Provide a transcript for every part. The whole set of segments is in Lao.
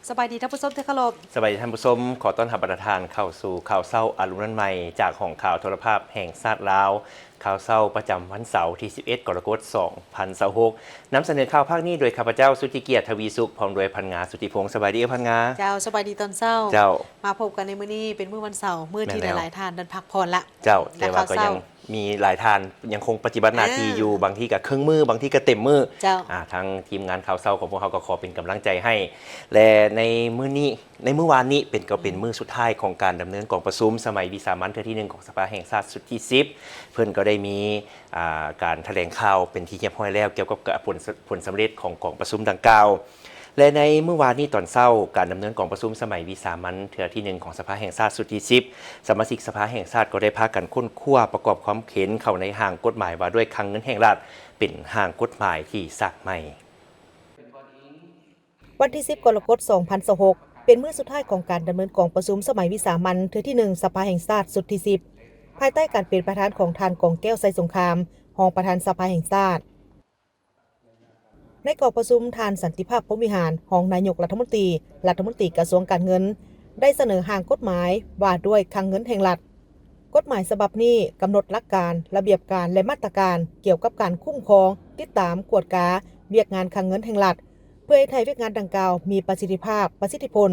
ສະບາຍດີທ່ານຜູ້ຊົມທີ່ເຄົາລົບ. ສະບາຍດີທ່ານຜູ້ຊົມ, ຂໍຕ້ອນຮັບບັນດາທ່ານເຂົ້າສູ່ຂ່າວເຊົ້າອາລຸນວັນໃໝ່ ຈາກຫ້ອງຂ່າວໂທລະພາບແຫ່ງຊາດລາວ. ຂ່າວເຊົ້າປະຈຳວັນເສົາທີສິບເອັດ ກໍລະກົດ ສອງພັນຊາວຫົກ ນຳສະເໜີຂ່າວພາກນີ້ໂດຍຂ້າພະເຈົ້າ ສຸດທິກຽດ ທະວີສຸກ ພ້ອມດ້ວຍພັນງາ ສຸດທິພົງ. ສະບາຍດີເອື້ອຍພັນງາ. ເຈົ້າ, ສະບາຍດີຕອນເຊົ້າ. ເຈົ້າ, ມາພົບກັນໃນມື້ນີ້ເປັນມື້ວັນເສົາ, ມື້ທີ່ ແມ່ນແລ້ວ ຫຼາຍໆທ່ານນັ້ນພັກຜ່ອນລະ. ເຈົ້າ, ແຕ່ວ່າກໍຍັງມີຫຼາຍທ່ານຍັງຄົງປະຕິບັດໜ້າທີ່ຢູ່, ອ່າ ບາງທີກໍເຄິ່ງມື້, ບາງທີກໍເຕັມມື້. ເຈົ້າ, ອ່າ ທາງທີມງານຂ່າວເຊົ້າຂອງພວກເຮົາກໍຂໍເປັນກຳລັງໃຈໃຫ້ ແລະ ໃນມື້ນີ້ ໃນມື້ວານນີ້ເປັນ ກໍເປັນມື້ສຸດທ້າຍຂອງການດຳເນີນກອງປະຊຸມສະໄໝວິສາມັນເທື່ອທີໜຶ່ງຂອງສະພາແຫ່ງຊາດຊຸດທີສິບ. ເພິ່ນກໍໄດ້ມີ ອ່າ ການຖະແຫຼງຂ່າວເປັນທີ່ຮຽບຮ້ອຍແລ້ວ ກ່ຽວກັບ ກະ ຜົນ ສ- ຜົນສຳເລັດຂອງກອງປະຊຸມດັ່ງກ່າວ. ແລະ ໃນມື້ວານນີ້ຕອນເຊົ້າ, ການດຳເນີນກອງປະຊຸມສະໄໝວິສາມັນເທື່ອທີໜຶ່ງຂອງສະພາແຫ່ງຊາດຊຸດທີສິບ, ສະມາຊິກສະພາແຫ່ງຊາດກໍໄດ້ພາກັນຄົ້ນຄວ້າປະກອບຄວາມເຫັນເຂົ້າໃນຮ່າງກົດໝາຍວ່າດ້ວຍຄັງເງິນແຫ່ງລັດ ເປັນຮ່າງກົດໝາຍທີ່ສ້າງໃໝ່. ວັນທີສິບ ກໍລະກົດ ສອງພັນຊາວຫົກ ເປັນມື້ສຸດທ້າຍຂອງການດຳເນີນກອງປະຊຸມສະໄໝວິສາມັນເທື່ອທີໜຶ່ງສະພາແຫ່ງຊາດຊຸດທີສິບ ພາຍໃຕ້ການເປັນປະທານຂອງທ່ານ ກອງແກ້ວ ໄຊສົງຄາມ ຮອງປະທານສະພາແຫ່ງຊາດ. ໃນກອງປະຊຸມ, ທ່ານ ສັນຕິພາບ ພົມວິຫານ ຮອງນາຍົກລັດຖະມົນຕີ, ລັດຖະມົນຕີກະຊວງການເງິນ ໄດ້ສະເໜີຮ່າງກົດໝາຍວ່າດ້ວຍຄັງເງິນແຫ່ງລັດ. ກົດໝາຍສະບັບນີ້ກຳນົດຫຼັກການ, ລະບຽບການ ແລະ ມາດຕະການກ່ຽວກັບການຄຸ້ມຄອງ, ຕິດຕາມ, ກວດກາວຽກງານຄັງເງິນແຫ່ງລັດ ເພື່ອເຮັດໃຫ້ວຽກງານດັ່ງກ່າວມີປະສິດທິພາບ, ປະສິດທິຜົນ,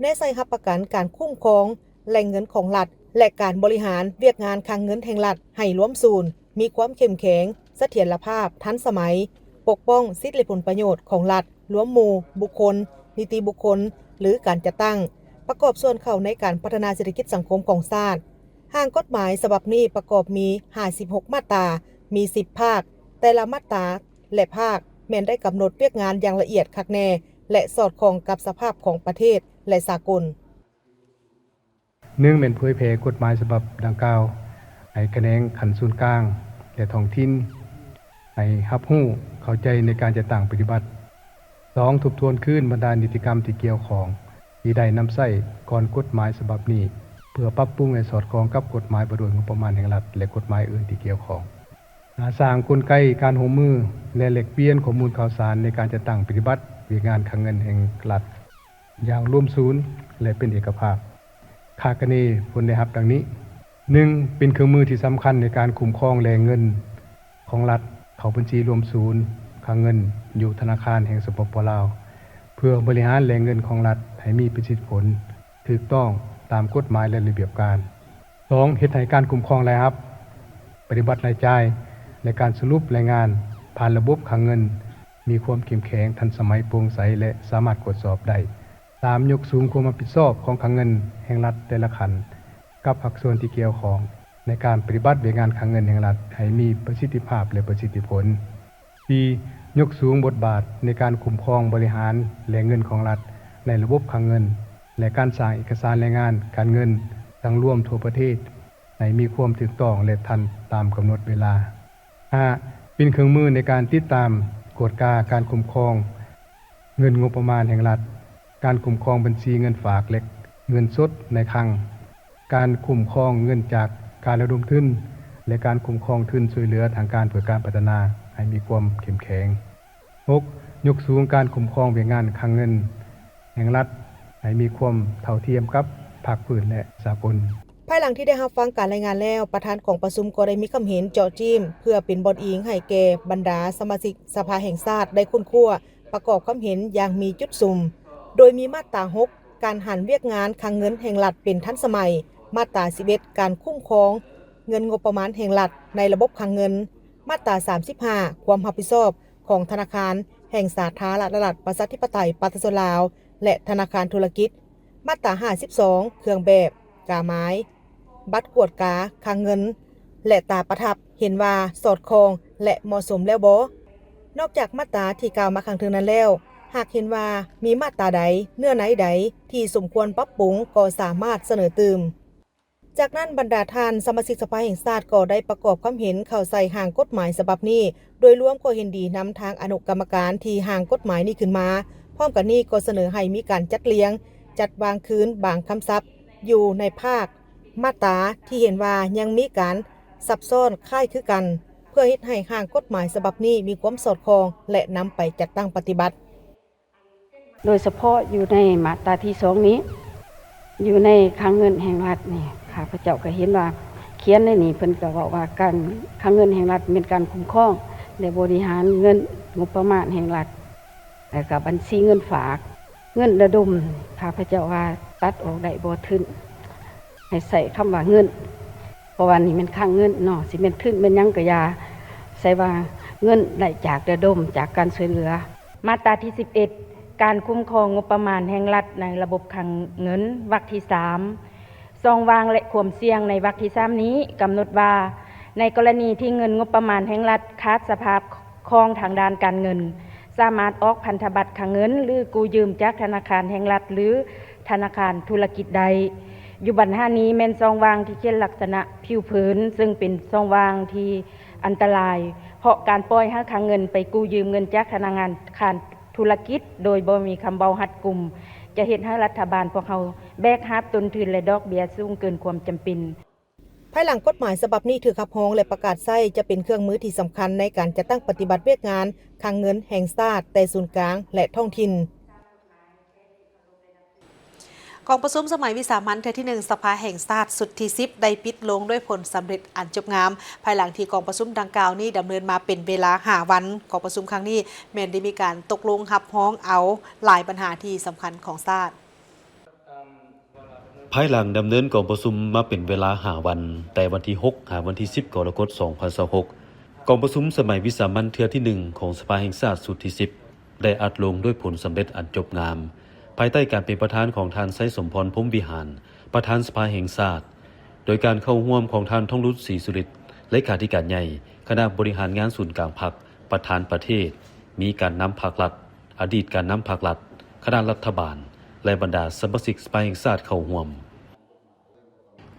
ແນໃສ່ຮັບປະກັນການຄຸ້ມຄອງແຫຼ່ງເງິນຂອງລັດ ແລະ ການບໍລິຫານວຽກງານຄັງເງິນແຫ່ງລັດໃຫ້ລວມສູນ ມີຄວາມເຂັ້ມແຂງ, ສະຖຽນລະພາບ, ທັນສະໄໝ, ປົກປ້ອງສິດ ແລະ ຜົນປະໂຫຍດຂອງລັດ, ລວມໝູ່, ບຸກຄົນ, ນິຕິບຸກຄົນ ຫຼື ການຈັດຕັ້ງ, ປະກອບສ່ວນເຂົ້າໃນການພັດທະນາເສດຖະກິດສັງຄົມຂອງຊາດ. ຮ່າງກົດໝາຍສະບັບນີ້ປະກອບມີຫ້າສິບຫົກມາດຕາ, ມີສິບພາກ, ແຕ່ລະມາດຕາ ແລະ ພາກ ແມ່ນໄດ້ກຳນົດວຽກງານຢ່າງລະອຽດຄັກແນ່ ແລະ ສອດຄ່ອງກັບສະພາບຂອງປະເທດ ແລະ ສາກົນ. ໜຶ່ງ ແມ່ນເຜີຍແຜ່ກົດໝາຍສະບັບດັ່ງກ່າວໃຫ້ຂະແໜງຂັ້ນສູນກາງ ແລະ ທ້ອງຖິ່ນ ໃຫ້ຮັບຮູ້ເຂົ້າໃຈໃນການຈັດຕັ້ງປະຕິບັດ. ສອງ ທົບທວນຄືນບັນດານິຕິກຳທີ່ກ່ຽວຂ້ອງທີ່ໄດ້ນຳໃຊ້ກ່ອນກົດໝາຍສະບັບນີ້ ເພື່ອປັບປຸງໃຫ້ສອດຄ່ອງກັບກົດໝາຍວ່າດ້ວຍງົບປະມານແຫ່ງລັດ ແລະ ກົດໝາຍອື່ນທີ່ກ່ຽວຂ້ອງ. ຫ້າ ສ້າງກົນໄກການຮ່ວມມື ແລະ ແລກປ່ຽນຂໍ້ມູນຂ່າວສານໃນການຈັດຕັ້ງປະຕິບັດວຽກງານຄັງເງິນແຫ່ງລັດຢ່າງລວມສູນ ແລະ ເປັນເອກະພາບ. ຄາດຄະເນຜົນໄດ້ຮັບດັ່ງນີ້: ໜຶ່ງ ເປັນເຄື່ອງມືທີ່ສຳຄັນໃນການຄຸ້ມຄອງແຫຼ່ງເງິນຂອງລັດເຂົ້າບັນຊີລວມສູນຄັງເງິນຢູ່ທະນາຄານແຫ່ງ ສປປ ລາວ ເພື່ອບໍລິຫານແຫຼ່ງເງິນຂອງລັດໃຫ້ມີປະສິດທິຜົນ, ຖືກຕ້ອງຕາມກົດໝາຍ ແລະ ລະບຽບການ. ສອງ ເຮັດໃຫ້ການຄຸ້ມຄອງລາຍຮັບ, ປະຕິບັດລາຍຈ່າຍ ແລະ ການສະຫຼຸບລາຍງານຜ່ານລະບົບຄັງເງິນ ມີຄວາມເຂັ້ມແຂງ, ທັນສະໄໝ, ໂປ່ງໃສ ແລະ ສາມາດກວດສອບໄດ້. ສາມ ຍົກສູງຄວາມຮັບຜິດຊອບຂອງຄັງເງິນແຫ່ງລັດແຕ່ລະຂັ້ນ ກັບພາກສ່ວນທີ່ກ່ຽວຂ້ອງ ໃນການປະຕິບັດວຽກງານຄັງເງິນແຫ່ງລັດໃຫ້ມີປະສິດທິພາບ ແລະ ປະສິດທິຜົນ. ສີ່ ຍົກສູງບົດບາດໃນການຄຸ້ມຄອງບໍລິຫານແຫຼ່ງເງິນຂອງລັດໃນລະບົບຄັງເງິນ ແລະ ການສ້າງເອກະສານລາຍງານການເງິນສັງລວມທົ່ວປະເທດໃຫ້ມີຄວາມຖືກຕ້ອງ ແລະ ທັນຕາມກຳນົດເວລາ. ຫ້າ ເປັນເຄື່ອງມືໃນການຕິດຕາມ, ກວດກາການຄຸ້ມຄອງເງິນງົບປະມານແຫ່ງລັດ, ການຄຸ້ມຄອງບັນຊີເງິນຝາກ ແລະ ເງິນສົດໃນຄັງ, ການຄຸ້ມຄອງເງິນຈາກການລະດົມທຶນ ແລະ ການຄຸ້ມຄອງທຶນຊ່ວຍເຫຼືອທາງການເພື່ອການພັດທະນາໃຫ້ມີຄວາມເຂັ້ມແຂງ. ຫົກ ຍົກສູງການຄຸ້ມຄອງວຽກງານຄັງເງິນແຫ່ງລັດໃຫ້ມີຄວາມເທົ່າທຽມກັບພາກພື້ນ ແລະ ສາກົນ. ພາຍຫຼັງທີ່ໄດ້ຮັບຟັງການລາຍງານແລ້ວ, ປະທານກອງປະຊຸມກໍໄດ້ມີຄຳເຫັນເຈາະຈີ້ມ ເພື່ອເປັນບ່ອນອີງໃຫ້ແກ່ບັນດາສະມາຊິກສະພາແຫ່ງຊາດໄດ້ຄົ້ນຄວ້າ ປະກອບຄຳເຫັນຢ່າງມີຈຸດສຸມ, ໂດຍມີມາດຕາຫົກ ການຫັນວຽກງານຄັງເງິນແຫ່ງລັດເປັນທັນສະໄໝ, ມາດຕາສິບເອັດ ການຄຸ້ມຄອງເງິນງົບປະມານແຫ່ງລັດໃນລະບົບຄັງເງິນ, ມາດຕາສາມສິບຫ້າ ຄວາມຮັບຜິດຊອບຂອງທະນາຄານແຫ່ງສາທາລະນະລັດ ປະຊາທິປະໄຕ ປະຊາຊົນລາວ ແລະ ທະນາຄານທຸລະກິດ, ມາດຕາຫ້າສິບສອງ ເຄື່ອງແບບ, ກາໝາຍ, ບັດກວດກາຄັງເງິນ ແລະ ຕາປະທັບ ເຫັນວ່າສອດຄ່ອງ ແລະ ເໝາະສົມແລ້ວບໍ່? ນອກຈາກມາດຕາທີ່ກ່າວມາຂ້າງເທິງນັ້ນແລ້ວ, ຫາກເຫັນວ່າມີມາດຕາໃດ, ເນື້ອໃນໃດທີ່ສົມຄວນປັບປຸງ ກໍສາມາດສະເໜີຕື່ມ. ຈາກນັ້ນ, ບັນດາທ່ານສະມາຊິກສະພາແຫ່ງຊາດກໍໄດ້ປະກອບຄຳເຫັນເຂົ້າໃສ່ຮ່າງກົດໝາຍສະບັບນີ້, ໂດຍລວມກໍເຫັນດີນຳທາງອະນຸກຳມະການທີ່ຮ່າງກົດໝາຍນີ້ຂຶ້ນມາ. ພ້ອມກັນນີ້ກໍສະເໜີໃຫ້ມີການຈັດລຽງ, ຈັດວາງຄືນບາງຄຳສັບຢູ່ໃນພາກ ມາດຕາທີ່ເຫັນວ່າຍັງມີການສັບຊ້ອນຄ້າຍຄືກັນ ເພື່ອເຮັດໃຫ້ຮ່າງກົດໝາຍສະບັບນີ້ມີຄວາມສອດຄ່ອງ ແລະ ນຳໄປຈັດຕັ້ງປະຕິບັດ. ໂດຍສະເພາະຢູ່ໃນມາດຕາທີສອງນີ້ ຢູ່ໃນຄັງເງິນແຫ່ງລັດນີ້ ຂ້າພະເຈົ້າກໍເຫັນວ່າຂຽນໃນນີ້ ເພິ່ນກໍເວົ້າວ່າການ ຄັງເງິນແຫ່ງລັດແມ່ນການຄຸ້ມຄອງ ແລະ ບໍລິຫານເງິນງົບປະມານແຫ່ງລັດ ແລ້ວກໍບັນຊີເງິນຝາກ. ເງິນລະດົມ ຂ້າພະເຈົ້າວ່າຕັດອອກໄດ້ບໍ່? ທຶນ ໃຫ້ໃຊ້ຄຳວ່າເງິນ ເພາະວ່ານີ້ແມ່ນຄັງເງິນເນາະ ຊິແມ່ນທຶນແມ່ນຫຍັງກໍຢ່າ ໃຊ້ວ່າເງິນໄດ້ຈາກລະດົມ ຈາກການຊ່ວຍເຫຼືອ. ມາດຕາທີສິບເອັດ ການຄຸ້ມຄອງງົບປະມານແຫ່ງລັດໃນລະບົບຄັງເງິນ ວັກທີສາມ ຊ່ອງວ່າງ ແລະ ຄວາມສ່ຽງໃນວັກທີສາມນີ້ ກຳນົດວ່າ ໃນກໍລະນີທີ່ເງິນງົບປະມານແຫ່ງລັດຂາດສະພາບຄ່ອງທາງດ້ານການເງິນ, ສາມາດອອກພັນທະບັດຄັງເງິນ ຫຼື ກູ້ຢືມຈາກທະນາຄານແຫ່ງລັດ ຫຼື ທະນາຄານທຸລະກິດໄດ້. ຢູ່ບັນຫານີ້ແມ່ນຊ່ອງວ່າງທີ່ຂຽນລັກສະນະຜິວເຜີນ, ເຊິ່ງເປັນຊ່ອງວ່າງທີ່ອັນຕະລາຍ, ເພາະການປ່ອຍໃຫ້ຄັງເງິນໄປກູ້ຢືມເງິນຈາກທະນາຄານທຸລະກິດ ໂດຍບໍ່ມີຄຳເວົ້າຮັດກຸມ ຈະເຮັດໃຫ້ລັດຖະບານພວກເຮົາແບກຫາບຕົ້ນທຶນ ແລະ ດອກເບ້ຍສູງເກີນຄວາມຈຳເປັນ. ພາຍຫຼັງກົດໝາຍສະບັບນີ້ຖືກຮັບຮອງ ແລະ ປະກາດໃຊ້ ຈະເປັນເຄື່ອງມືທີ່ສຳຄັນໃນການຈັດຕັ້ງປະຕິບັດວຽກງານຄັງເງິນແຫ່ງຊາດ ແຕ່ສູນກາງ ແລະ ທ້ອງຖິ່ນ. ກອງປະຊຸມສະໄໝວິສາມັນເທື່ອທີໜຶ່ງ ສະພາແຫ່ງຊາດຊຸດທີສິບ ໄດ້ປິດລົງດ້ວຍຜົນສຳເລັດອັນຈົບງາມ, ພາຍຫຼັງທີ່ກອງປະຊຸມດັ່ງກ່າວນີ້ດຳເນີນມາເປັນເວລາຫ້າວັນ. ກອງປະຊຸມຄັ້ງນີ້ແມ່ນໄດ້ມີການຕົກລົງຮັບຮອງເອົາຫຼາຍບັນຫາທີ່ສຳຄັນຂອງຊາດ. ພາຍຫຼັງດຳເນີນກອງປະຊຸມມາເປັນເວລາຫ້າວັນ, ແຕ່ວັນທີຫົກ ຫາວັນທີສິບ ກໍລະກົດ ສອງພັນຊາວຫົກ ກອງປະຊຸມສະໄໝວິສາມັນເທື່ອທີໜຶ່ງ ຂອງສະພາແຫ່ງຊາດຊຸດທີສິບ ໄດ້ອັດລົງດ້ວຍຜົນສຳເລັດອັນຈົບງາມ, ພາຍໃຕ້ການເປັນປະທານຂອງທ່ານ ໄຊສົມພອນ ພົມວິຫານ ປະທານສະພາແຫ່ງຊາດ, ໂດຍການເຂົ້າຮ່ວມຂອງທ່ານ ທອງລຸດ ສີສຸລິດ ເລຂາທິການໃຫຍ່ຄະນະບໍລິຫານງານສູນກາງພັກ, ປະທານປະເທດ, ມີການນຳພັກລັດ, ອະດີດການນຳພັກລັດ, ຄະນະລັດຖະບານ ແລະ ບັນດາສະມາຊິກສະພາແຫ່ງຊາດເຂົ້າຮ່ວມ.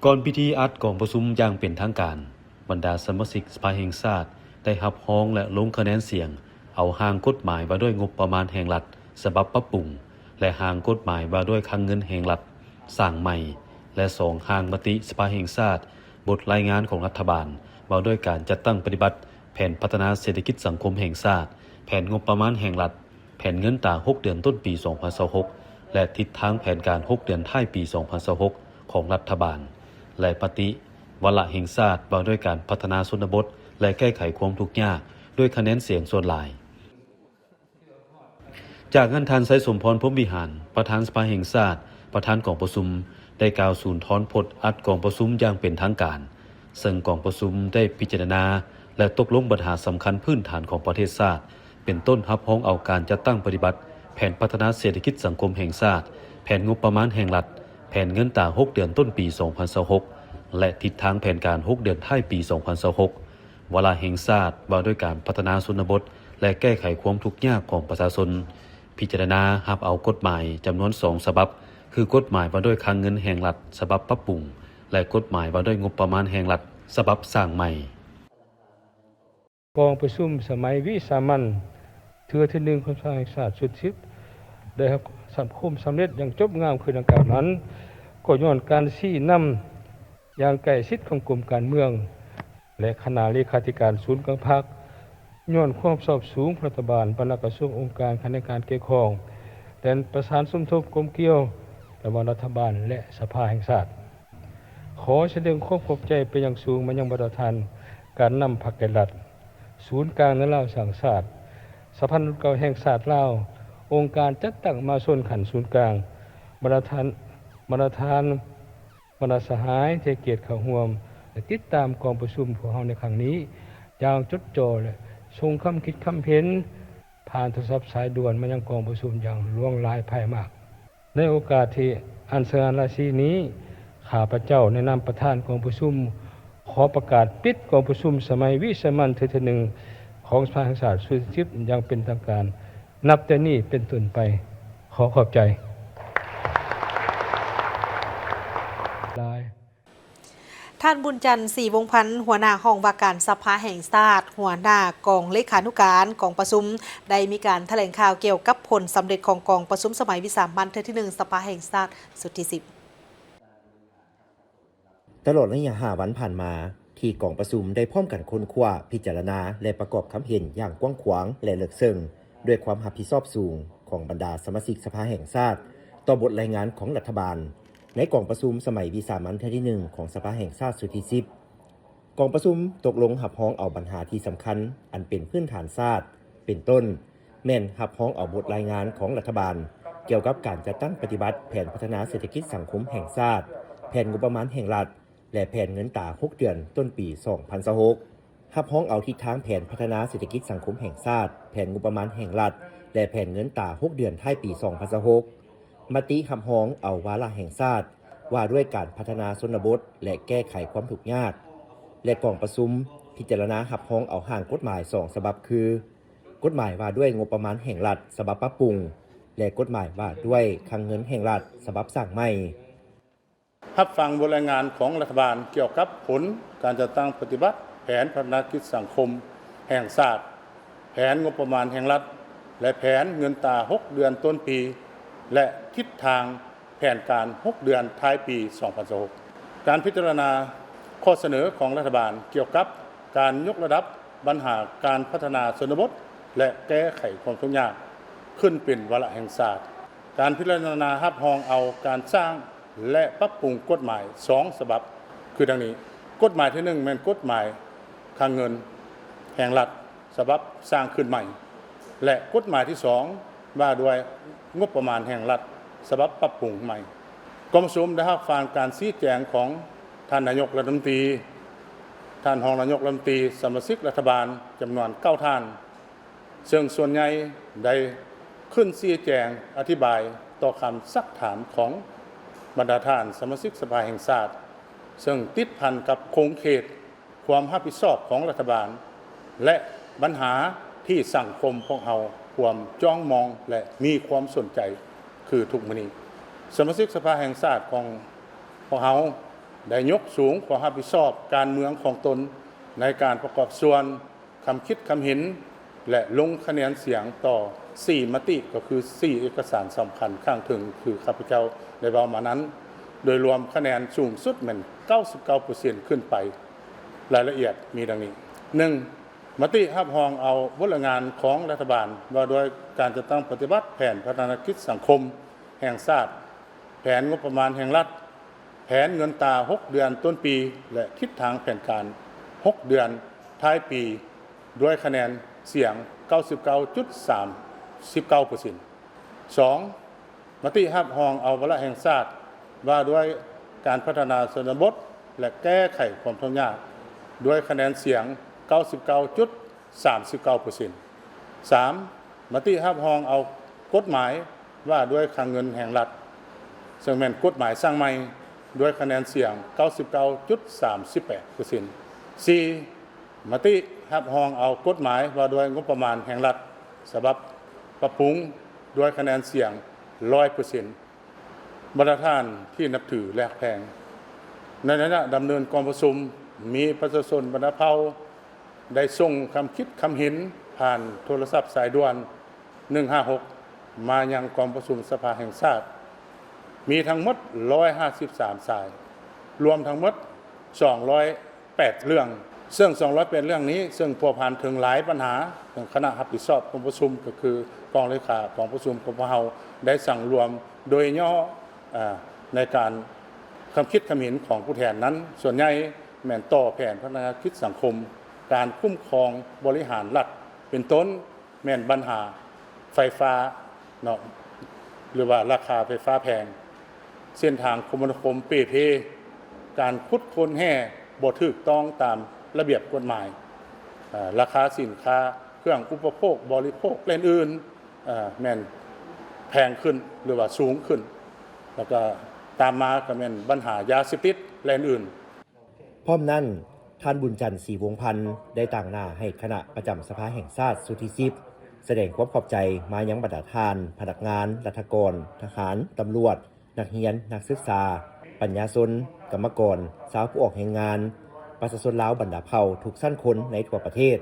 ກ່ອນພິທີອັດກອງປະຊຸມຢ່າງເປັນທາງການ, ບັນດາສະມາຊິກສະພາແຫ່ງຊາດໄດ້ຮັບຮອງ ແລະ ລົງຄະແນນສຽງເອົາຮ່າງກົດໝາຍວ່າດ້ວຍງົບປະມານແຫ່ງລັດສະບັບປັບປຸງ ແລະ ຮ່າງກົດໝາຍວ່າດ້ວຍຄັງເງິນແຫ່ງລັດສ້າງໃໝ່ ແລະ ສອງ ຮ່າງມະຕິສະພາແຫ່ງຊາດ ບົດລາຍງານຂອງລັດຖະບານວ່າດ້ວຍການຈັດຕັ້ງປະຕິບັດແຜນພັດທະນາເສດຖະກິດສັງຄົມແຫ່ງຊາດ, ແຜນງົບປະມານແຫ່ງລັດ, ແຜນເງິນຕາຫົກເດືອນຕົ້ນປີສອງພັນຊາວຫົກ ແລະ ທິດທາງແຜນການຫົກເດືອນທ້າຍປີສອງພັນຊາວຫົກ ຂອງລັດຖະບານ ແລະ ມະຕິວາລະແຫ່ງຊາດວ່າດ້ວຍການພັດທະນາຊົນນະບົດ ແລະ ແກ້ໄຂຄວາມທຸກຍາກ ດ້ວຍຄະແນນສຽງສ່ວນຫຼາຍ. ຈາກນັ້ນ ທ່ານ ໄຊສົມພອນ ພົມວິຫານ ປະທານສະພາແຫ່ງຊາດ, ປະທານກອງປະຊຸມ ໄດ້ກ່າວສູນທອນພົດອັດກອງປະຊຸມຢ່າງເປັນທາງການ, ເຊິ່ງກອງປະຊຸມໄດ້ພິຈາລະນາ ແລະ ຕົກລົງບັນຫາສຳຄັນພື້ນຖານຂອງປະເທດຊາດ, ເປັນຕົ້ນຮັບຮອງເອົາການຈັດຕັ້ງປະຕິບັດແຜນພັດທະນາເສດຖະກິດສັງຄົມແຫ່ງຊາດ, ແຜນງົບປະມານແຫ່ງລັດ, ແຜນເງິນຕາຫົກເດືອນຕົ້ນປີສອງພັນຊາວຫົກ ແລະ ທິດທາງແຜນການຫົກເດືອນທ້າຍປີສອງພັນຊາວຫົກ, ວາລະແຫ່ງຊາດວ່າດ້ວຍການພັດທະນາຊົນນະບົດ ແລະ ແກ້ໄຂຄວາມທຸກຍາກຂອງປະຊາຊົນ, ພິຈາລະນາຮັບເອົາກົດໝາຍຈຳນວນສອງສະບັບ, ຄືກົດໝາຍວ່າດ້ວຍຄັງເງິນແຫ່ງລັດສະບັບປັບປຸງ ແລະ ກົດໝາຍວ່າດ້ວຍງົບປະມານແຫ່ງລັດສະບັບສ້າງໃໝ່. ກອງປະຊຸມສະໄໝວິສາມັນເທື່ອທີໜຶ່ງຂອງສະພາແຫ່ງຊາດຊຸດທີສິບ ໄດ້ຮັບຄວາມສຳເລັດຢ່າງຈົບງາມຄືດັ່ງກ່າວນັ້ນ ກໍຍ້ອນການຊີ້ນຳຢ່າງໃກ້ຊິດຂອງກົມການເມືອງ ແລະ ຄະນະເລຂາທິການສູນກາງພັກ, ຍ້ອນຄວາມຊອບສູງຂອງລັດຖະບານ, ບັນດາກະຊວງ, ອົງການ, ຂະແໜງການກ່ຽວຂ້ອງ ແລະ ປະສານສົມທົບກົມກ່ຽວລະຫວ່າງລັດຖະບານ ແລະ ສະພາແຫ່ງຊາດ. ຂໍສະແດງຄວາມຂອບໃຈເປັນຢ່າງສູງມາຍັງບັນດາທ່ານການນຳພັກແກ່ລັດ, ສູນກາງໃນລາວສ້າງຊາດ, ສະພານັກຂ່າວແຫ່ງຊາດລາວ, ອົງການຈັດຕັ້ງມະຫາຊົນຂັ້ນສູນກາງ, ບັນດາທ່ານ, ບັນດາທ່ານ, ບັນດາສະຫາຍທີ່ໃຫ້ກຽດເຂົ້າຮ່ວມ ແລະ ຕິດຕາມກອງປະຊຸມພວກເຮົາໃນຄັ້ງນີ້ຢ່າງຈົດຈໍ່ ແລະ ສົ່ງຄຳຄິດຄຳເຫັນຜ່ານໂທລະສັບສາຍດ່ວນມາຍັງກອງປະຊຸມຢ່າງຫຼວງຫຼາຍພາຍມາກ. ໃນໂອກາດທີ່ອັນສະຫງ່າລາສີນີ້, ຂ້າພະເຈົ້າໃນນາມປະທານກອງປະຊຸມ ຂໍປະກາດປິດກອງປະຊຸມສະໄໝວິສາມັນເທື່ອທີໜຶ່ງຂອງສະພາແຫ່ງຊາດຊຸດທີສິບຢ່າງເປັນທາງການ ນັບແຕ່ນີ້ເປັນຕົ້ນໄປ. ຂໍຂອບໃຈຫຼາຍ. ທ່ານ ບຸນຈັນ ສີວົງພັນ ຫົວໜ້າຫ້ອງວ່າການສະພາແຫ່ງຊາດ, ຫົວໜ້າກອງເລຂານຸການກອງປະຊຸມ ໄດ້ມີການຖະແຫຼງຂ່າວກ່ຽວກັບຜົນສຳເລັດຂອງກອງປະຊຸມສະໄໝວິສາມັນເທື່ອທີໜຶ່ງ ສະພາແຫ່ງຊາດຊຸດທີສິບ. ຕະຫຼອດໄລຍະຫ້າວັນຜ່ານມາ, ທີ່ກອງປະຊຸມໄດ້ພ້ອມກັນຄົ້ນຄວ້າ, ພິຈາລະນາ ແລະ ປະກອບຄຳເຫັນຢ່າງກວ້າງຂວາງ ແລະ ເລິກເຊິ່ງ, ດ້ວຍຄວາມຮັບຜິດຊອບສູງ. ຂອງບັນດາສະມາຊິກສະພາແຫ່ງຊາດ ຕໍ່ບົດລາຍງານຂອງລັດຖະບານ ໃນກອງປະຊຸມສະໄໝວິສາມັນເທື່ອທີໜຶ່ງຂອງສະພາແຫ່ງຊາດຊຸດທີສິບ. ກອງປະຊຸມຕົກລົງຮັບຮອງເອົາບັນຫາທີ່ສຳຄັນ ອັນເປັນພື້ນຖານຊາດ ເປັນຕົ້ນ ແມ່ນຮັບຮອງເອົາບົດລາຍງານຂອງລັດຖະບານ ກ່ຽວກັບການຈັດຕັ້ງປະຕິບັດແຜນພັດທະນາເສດຖະກິດສັງຄົມແຫ່ງຊາດ, ແຜນງົບປະມານແຫ່ງລັດ ແລະ ແຜນເງິນຕາຫົກເດືອນຕົ້ນປີສອງພັນຊາວຫົກ, ຮັບຮອງເອົາທິດທາງແຜນພັດທະນາເສດຖະກິດສັງຄົມແຫ່ງຊາດ, ແຜນງົບປະມານແຫ່ງລັດ ແລະ ແຜນເງິນຕາຫົກເດືອນທ້າຍປີສອງພັນຊາວຫົກ, ມະຕິຮັບຮອງເອົາວາລະແຫ່ງຊາດ ວ່າດ້ວຍການພັດທະນາຊົນນະບົດ ແລະ ແກ້ໄຂຄວາມທຸກຍາກ ແລະ ກອງປະຊຸມພິຈາລະນາຮັບຮອງເອົາຮ່າງກົດໝາຍສອງສະບັບຄື ກົດໝາຍວ່າດ້ວຍງົບປະມານແຫ່ງລັດສະບັບປັບປຸງ ແລະ ກົດໝາຍວ່າດ້ວຍຄັງເງິນແຫ່ງລັດສະບັບສ້າງໃໝ່. ຮັບຟັງບົດລາຍງານຂອງລັດຖະບານກ່ຽວກັບຜົນການຈັດຕັ້ງປະຕິບັດແຜນພັດທະນາກິດສັງຄົມແຫ່ງຊາດ, ແຜນງົບປະມານແຫ່ງລັດ ແລະ ແຜນເງິນຕາຫົກເດືອນຕົ້ນປີ ແລະ ທິດທາງແຜນການຫົກເດືອນທ້າຍປີສອງພັນຊາວຫົກ. ການພິຈາລະນາຂໍ້ສະເໜີຂອງລັດຖະບານກ່ຽວກັບການຍົກລະດັບບັນຫາການພັດທະນາຊົນນະບົດ ແລະ ແກ້ໄຂຄວາມທຸກຍາກ ຂຶ້ນເປັນວາລະແຫ່ງຊາດ. ການພິຈາລະນາຮັບຮອງເອົາການສ້າງ ແລະ ປັບປຸງກົດໝາຍສອງສະບັບ ຄືດັ່ງນີ້. ກົດໝາຍທີໜຶ່ງ ແມ່ນກົດໝາຍຄັງເງິນແຫ່ງລັດສະບັບສ້າງຂຶ້ນໃໝ່ ແລະ ກົດໝາຍທີສອງ ວ່າດ້ວຍງົບປະມານແຫ່ງລັດສະບັບປັບປຸງໃໝ່. ກອງປະຊຸມໄດ້ຮັບຟັງການຊີ້ແຈງຂອງທ່ານນາຍົກລັດຖະມົນຕີ, ທ່ານຮອງນາຍົກລັດຖະມົນຕີ, ສະມາຊິກລັດຖະບານຈຳນວນເກົ້າທ່ານ, ເຊິ່ງສ່ວນໃຫຍ່ໄດ້ຂຶ້ນຊີ້ແຈງອະທິບາຍຕໍ່ຄຳຊັກຖາມຂອງບັນດາທ່ານສະມາຊິກສະພາແຫ່ງຊາດ, ເຊິ່ງຕິດພັນກັບຂົງເຂດຄວາມຮັບຜິດຊອບຂອງລັດຖະບານ ແລະ ບັນຫາທີ່ສັງຄົມພວກເຮົາຄວນຈ້ອງມອງ ແລະ ມີຄວາມສົນໃຈຄືທຸກມື້ນີ້. ສະມາຊິກສະພາແຫ່ງຊາດຂອງພວກເຮົາໄດ້ຍົກສູງຄວາມຮັບຜິດຊອບການເມືອງຂອງຕົນໃນການປະກອບສ່ວນ ຄຳຄິດຄຳເຫັນ ແລະ ລົງຄະແນນສຽງຕໍ່ສີ່ມະຕິ ກໍຄືສີ່ເອກະສານສຳຄັນຂ້າງເທິງ ຄືຂ້າພະເຈົ້າໄດ້ເວົ້າມານັ້ນ, ໂດຍລວມຄະແນນສູງສຸດແມ່ນເກົ້າສິບເກົ້າເປີເຊັນຂຶ້ນໄປ. ລາຍລະອຽດມີດັ່ງນີ້: ໜຶ່ງ, ມະຕິຮັບຮອງເອົາບົດລາຍງານຂອງລັດຖະບານວ່າດ້ວຍການຈັດຕັ້ງປະຕິບັດແຜນພັດທະນາກິດສັງຄົມແຫ່ງຊາດ, ແຜນງົບປະມານແຫ່ງລັດ, ແຜນເງິນຕາຫົກເດືອນຕົ້ນປີ ແລະ ທິດທາງແຜນການຫົກເດືອນທ້າຍປີ ດ້ວຍຄະແນນສຽງເກົ້າສິບເກົ້າຈຸດສາມສິບເກົ້າເປີເຊັນ. ສອງ, ມະຕິຮັບຮອງເອົາວາລະແຫ່ງຊາດວ່າດ້ວຍການພັດທະນາຊົນນະບົດ ແລະ ແກ້ໄຂຄວາມທຸກຍາກ ດ້ວຍຄະແນນສຽງເກົ້າສິບເກົ້າຈຸດສາມສິບເກົ້າເປີເຊັນ. ສາມ, ມະຕິຮັບຮອງເອົາກົດໝາຍວ່າດ້ວຍຄັງເງິນແຫ່ງລັດ ເຊິ່ງແມ່ນກົດໝາຍສ້າງໃໝ່ ດ້ວຍຄະແນນສຽງເກົ້າສິບເກົ້າຈຸດສາມສິບແປດເປີເຊັນ. ສີ່, ມະຕິຮັບຮອງເອົາກົດໝາຍວ່າດ້ວຍງົບປະມານແຫ່ງລັດສະບັບປັບປຸງ ດ້ວຍຄະແນນສຽງຮ້ອຍເປີເຊັນ. ບັນດາທ່ານທີ່ນັບຖື ແລະ ຮັກແພງ, ໃນໄລຍະດຳເນີນກອງປະຊຸມ ມີປະຊາຊົນບັນດາເຜົ່າໄດ້ສົ່ງຄຳຄິດຄຳເຫັນຜ່ານໂທລະສັບສາຍດ່ວນ ໜຶ່ງຫ້າຫົກ ມາຍັງກອງປະຊຸມສະພາແຫ່ງຊາດ ມີທັງໝົດຮ້ອຍຫ້າສິບສາມສາຍ, ລວມທັງໝົດສອງຮ້ອຍແປດເລື່ອງ, ເຊິ່ງສອງຮ້ອຍແປດເລື່ອງນີ້ ເຊິ່ງພົວພັນເຖິງຫຼາຍບັນຫາ, ເຊິ່ງຄະນະຮັບຜິດຊອບກອງປະຊຸມ ກໍຄືກອງເລຂາກອງປະຊຸມຂອງພວກເຮົາ ໄດ້ສັງລວມໂດຍຫຍໍ້ ອາ ໃນການຄຳຄິດຄຳເຫັນຂອງຜູ້ແທນນັ້ນ ສ່ວນໃຫຍ່ແມ່ນຕໍ່ແຜນພັດທະນາກິດສັງຄົມ, ການຄຸ້ມຄອງບໍລິຫານລັດ ເປັນຕົ້ນ ແມ່ນບັນຫາໄຟຟ້າເນາະ ຫຼືວ່າລາຄາໄຟຟ້າແພງ, ເສັ້ນທາງຄົມມະນາຄົມເປ່ເພ, ການຂຸດຄົ້ນແຮ່ບໍ່ຖືກຕ້ອງຕາມລະບຽບກົດໝາຍ, ເອີ່ ລາຄາສິນຄ້າເຄື່ອງອຸປະໂພກບໍລິໂພກ ແລະ ອື່ນໆ ເອີ່ ແມ່ນແພງຂຶ້ນ ຫຼືວ່າສູງຂຶ້ນ, ແລ້ວກໍຕາມມາກໍແມ່ນບັນຫາຢາເສບຕິດ ແລະ ອື່ນໆ. ພ້ອມນັ້ນ, ທ່ານ ບຸນຈັນ ສີວົງພັນ ໄດ້ຕາງໜ້າໃຫ້ຄະນະປະຈຳສະພາແຫ່ງຊາດຊຸດທີສິບ ສະແດງຄວາມຂອບໃຈມາຍັງບັນດາທ່ານ, ພະນັກງານ, ລັດຖະກອນ, ທະຫານ, ຕຳຫຼວດ, ນັກຮຽນ, ນັກສຶກສາ, ປັນຍາຊົນ, ກຳມະກອນ, ຊາວຜູ້ອອກແຮງງານ, ປະຊາຊົນລາວບັນດາເຜົ່າທຸກຊັ້ນຄົນໃນທົ່ວປະເທດ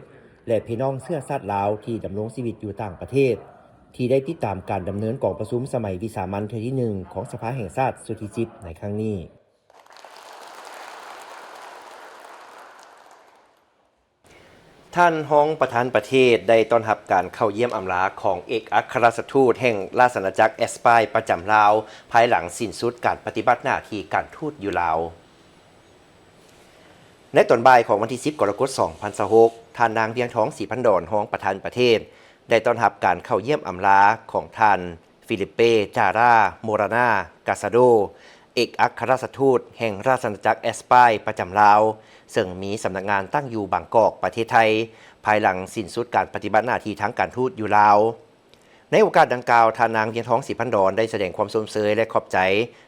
ແລະ ພີ່ນ້ອງເຊື້ອຊາດລາວທີ່ດຳລົງຊີວິດຢູ່ຕ່າງປະເທດ ທີ່ໄດ້ຕິດຕາມການດຳເນີນກອງປະຊຸມສະໄໝວິສາມັນເທື່ອທີໜຶ່ງຂອງສະພາແຫ່ງຊາດຊຸດທີສິບໃນຄັ້ງນີ້. ເ ທ່ານຮອງປະທານປະເທດໄດ້ຕ້ອນຮັບການເຂົ້າຢ້ຽມອຳລາຂອງເອກອັກຄະລັດຖະທູດແຫ່ງລາຊະອານາຈັກແອັດສະປາຍປະຈຳລາວ ພາຍຫຼັງສິ້ນສຸດການປະຕິບັດໜ້າທີ່ການທູດຢູ່ລາວ. ໃນຕອນບ່າຍຂອງວັນທີສິບ ກໍລະກົດ ສອງພັນຊາວຫົກ ທ່ານນາງ ວຽງທອງ ສີພັນດອນ ຮອງປະທານປະເທດ ໄດ້ຕ້ອນຮັບການເຂົ້າຢ້ຽມອຳລາຂອງທ່ານ ຟີລິບເປ ຈາຣາ ໂມຣານາ ກາຊາໂດ ເອກອັກຄະລັດຖະທູດແຫ່ງລາຊະອານາຈັກແອັດສະປາຍປະຈຳລາວ ເຊິ່ງມີສຳນັກງານຕັ້ງຢູ່ບາງກອກ ປະເທດໄທ, ພາຍຫຼັງສິ້ນສຸດການປະຕິບັດໜ້າທີ່ທາງການທູດຢູ່ລາວ. ໃນໂອກາດດັ່ງກ່າວ, ທ່ານນາງ ວຽງທອງ ສີພັນດອນ ໄດ້ສະແດງຄວາມຊົມເຊີຍ ແລະ ຂອບໃຈ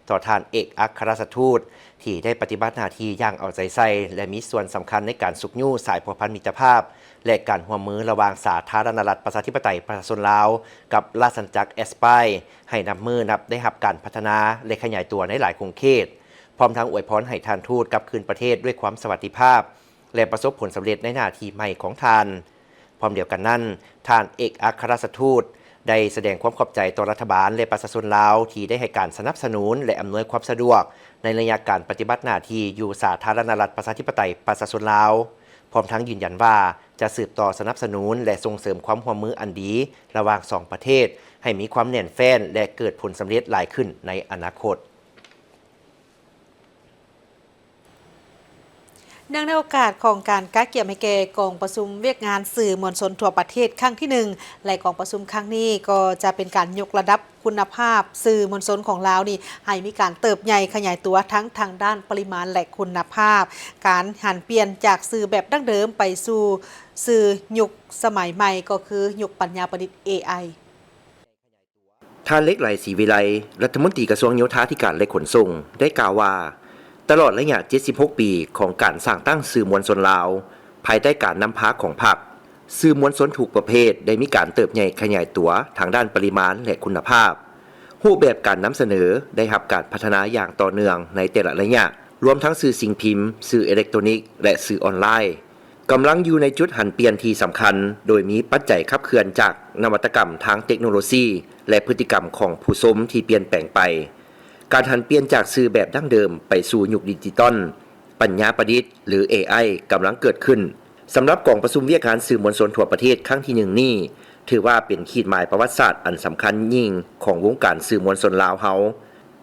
ຕໍ່ທ່ານເອກອັກຄະລັດຖະທູດ ທີ່ໄດ້ປະຕິບັດໜ້າທີ່ຢ່າງເອົາໃຈໃສ່ ແລະ ມີສ່ວນສຳຄັນໃນການຊຸກຍູ້ສາຍພົວພັນມິດຕະພາບ ແລະ ການຮ່ວມມືລະຫວ່າງສາທາລະນະລັດປະຊາທິປະໄຕປະຊາຊົນລາວ ກັບລາຊະອານາຈັກແອັດສະປາຍ ໃຫ້ນັບມື້ນັບໄດ້ຮັບການພັດທະນາ ແລະ ຂະຫຍາຍຕົວໃນຫຼາຍຂົງເຂດ, ພ້ອມທັງອວຍພອນໃຫ້ທ່ານທູດກັບຄືນປະເທດດ້ວຍຄວາມສະຫວັດດີພາບ ແລະ ປະສົບຜົນສຳເລັດໃນໜ້າທີ່ໃໝ່ຂອງທ່ານ. ພ້ອມດຽວກັນນັ້ນ, ທ່ານເອກອັກຄະລັດຖະທູດໄດ້ສະແດງຄວາມຂອບໃຈຕໍ່ລັດຖະບານ ແລະ ປະຊາຊົນລາວ ທີ່ໄດ້ໃຫ້ການສະໜັບສະໜູນ ແລະ ອຳນວຍຄວາມສະດວກໃນໄລຍະການປະຕິບັດໜ້າທີ່ຢູ່ສາທາລະນະລັດປະຊາທິປະໄຕປະຊາຊົນລາວ, ພ້ອມທັງຢືນຢັນວ່າຈະສືບຕໍ່ສະໜັບສະໜູນ ແລະ ສົ່ງເສີມຄວາມຮ່ວມມືອັນດີລະຫວ່າງສອງປະເທດໃຫ້ມີຄວາມແໜ້ນແຟ້ນ ແລະ ເກີດຜົນສຳເລັດຫຼາຍຂຶ້ນໃນອະນາຄົດ. ເນື່ອງໃນໂອກາດຂອງການກະກຽມໃຫ້ແກ່ກອງປະຊຸມວຽກງານສື່ມວນຊົນທົ່ວປະເທດຄັ້ງທີໜຶ່ງ ແລະ ກອງປະຊຸມຄັ້ງນີ້ກໍຈະເປັນການຍົກລະດັບຄຸນນະພາບສື່ມວນຊົນຂອງລາວນີ້ ໃຫ້ມີການເຕີບໃຫຍ່ຂະຫຍາຍຕົວທັງທາງດ້ານປະລິມານ ແລະ ຄຸນນະພາບ, ການຫັນປ່ຽນຈາກສື່ແບບດັ້ງເດີມໄປສູ່ສື່ຍຸກສະໄໝໃໝ່ ກໍຄືຍຸກປັນຍາປະດິດ ເອໄອ. ທ່ານ ເລັກໄຫຼ ສີວິໄລ ລັດຖະມົນຕີກະຊວງໂຍທາທິການ ແລະ ຂົນສົ່ງ ໄດ້ກ່າວວ່າ, ຕະຫຼອດໄລຍະເຈັດສິບຫົກປີຂອງການສ້າງຕັ້ງສື່ມວນຊົນລາວ ພາຍໃຕ້ການນຳພາຂອງພັກ, ສື່ມວນຊົນທຸກປະເພດໄດ້ມີການເຕີບໃຫຍ່ຂະຫຍາຍຕົວທາງດ້ານປະລິມານ ແລະ ຄຸນນະພາບ. ຮູບແບບການນຳສະເໜີໄດ້ຮັບການພັດທະນາຢ່າງຕໍ່ເນື່ອງໃນແຕ່ລະໄລຍະ, ລວມທັງສື່ສິ່ງພິມ, ສື່ເອເລັກໂຕນິກ ແລະ ສື່ອອນລາຍ. ກຳລັງຢູ່ໃນຈຸດຫັນປ່ຽນທີ່ສຳຄັນ, ໂດຍມີປັດໄຈຂັບເຄື່ອນຈາກນະວັດຕະກຳທາງເຕັກໂນໂລຊີ ແລະ ພຶດຕິກຳຂອງຜູ້ຊົມທີ່ປ່ຽນແປງໄປ. ການຫັນປ່ຽນຈາກສື່ແບບດັ້ງເດີມໄປສູ່ຍຸກດິຈິຕອນ, ປັນຍາປະດິດ ຫຼື ເອໄອ ກຳລັງເກີດຂຶ້ນ. ສຳລັບກອງປະຊຸມວຽກງານສື່ມວນຊົນທົ່ວປະເທດຄັ້ງທີໜຶ່ງນີ້, ຖືວ່າເປັນຂີດໝາຍປະຫວັດສາດອັນສຳຄັນຍິ່ງຂອງວົງການສື່ມວນຊົນລາວເຮົາ.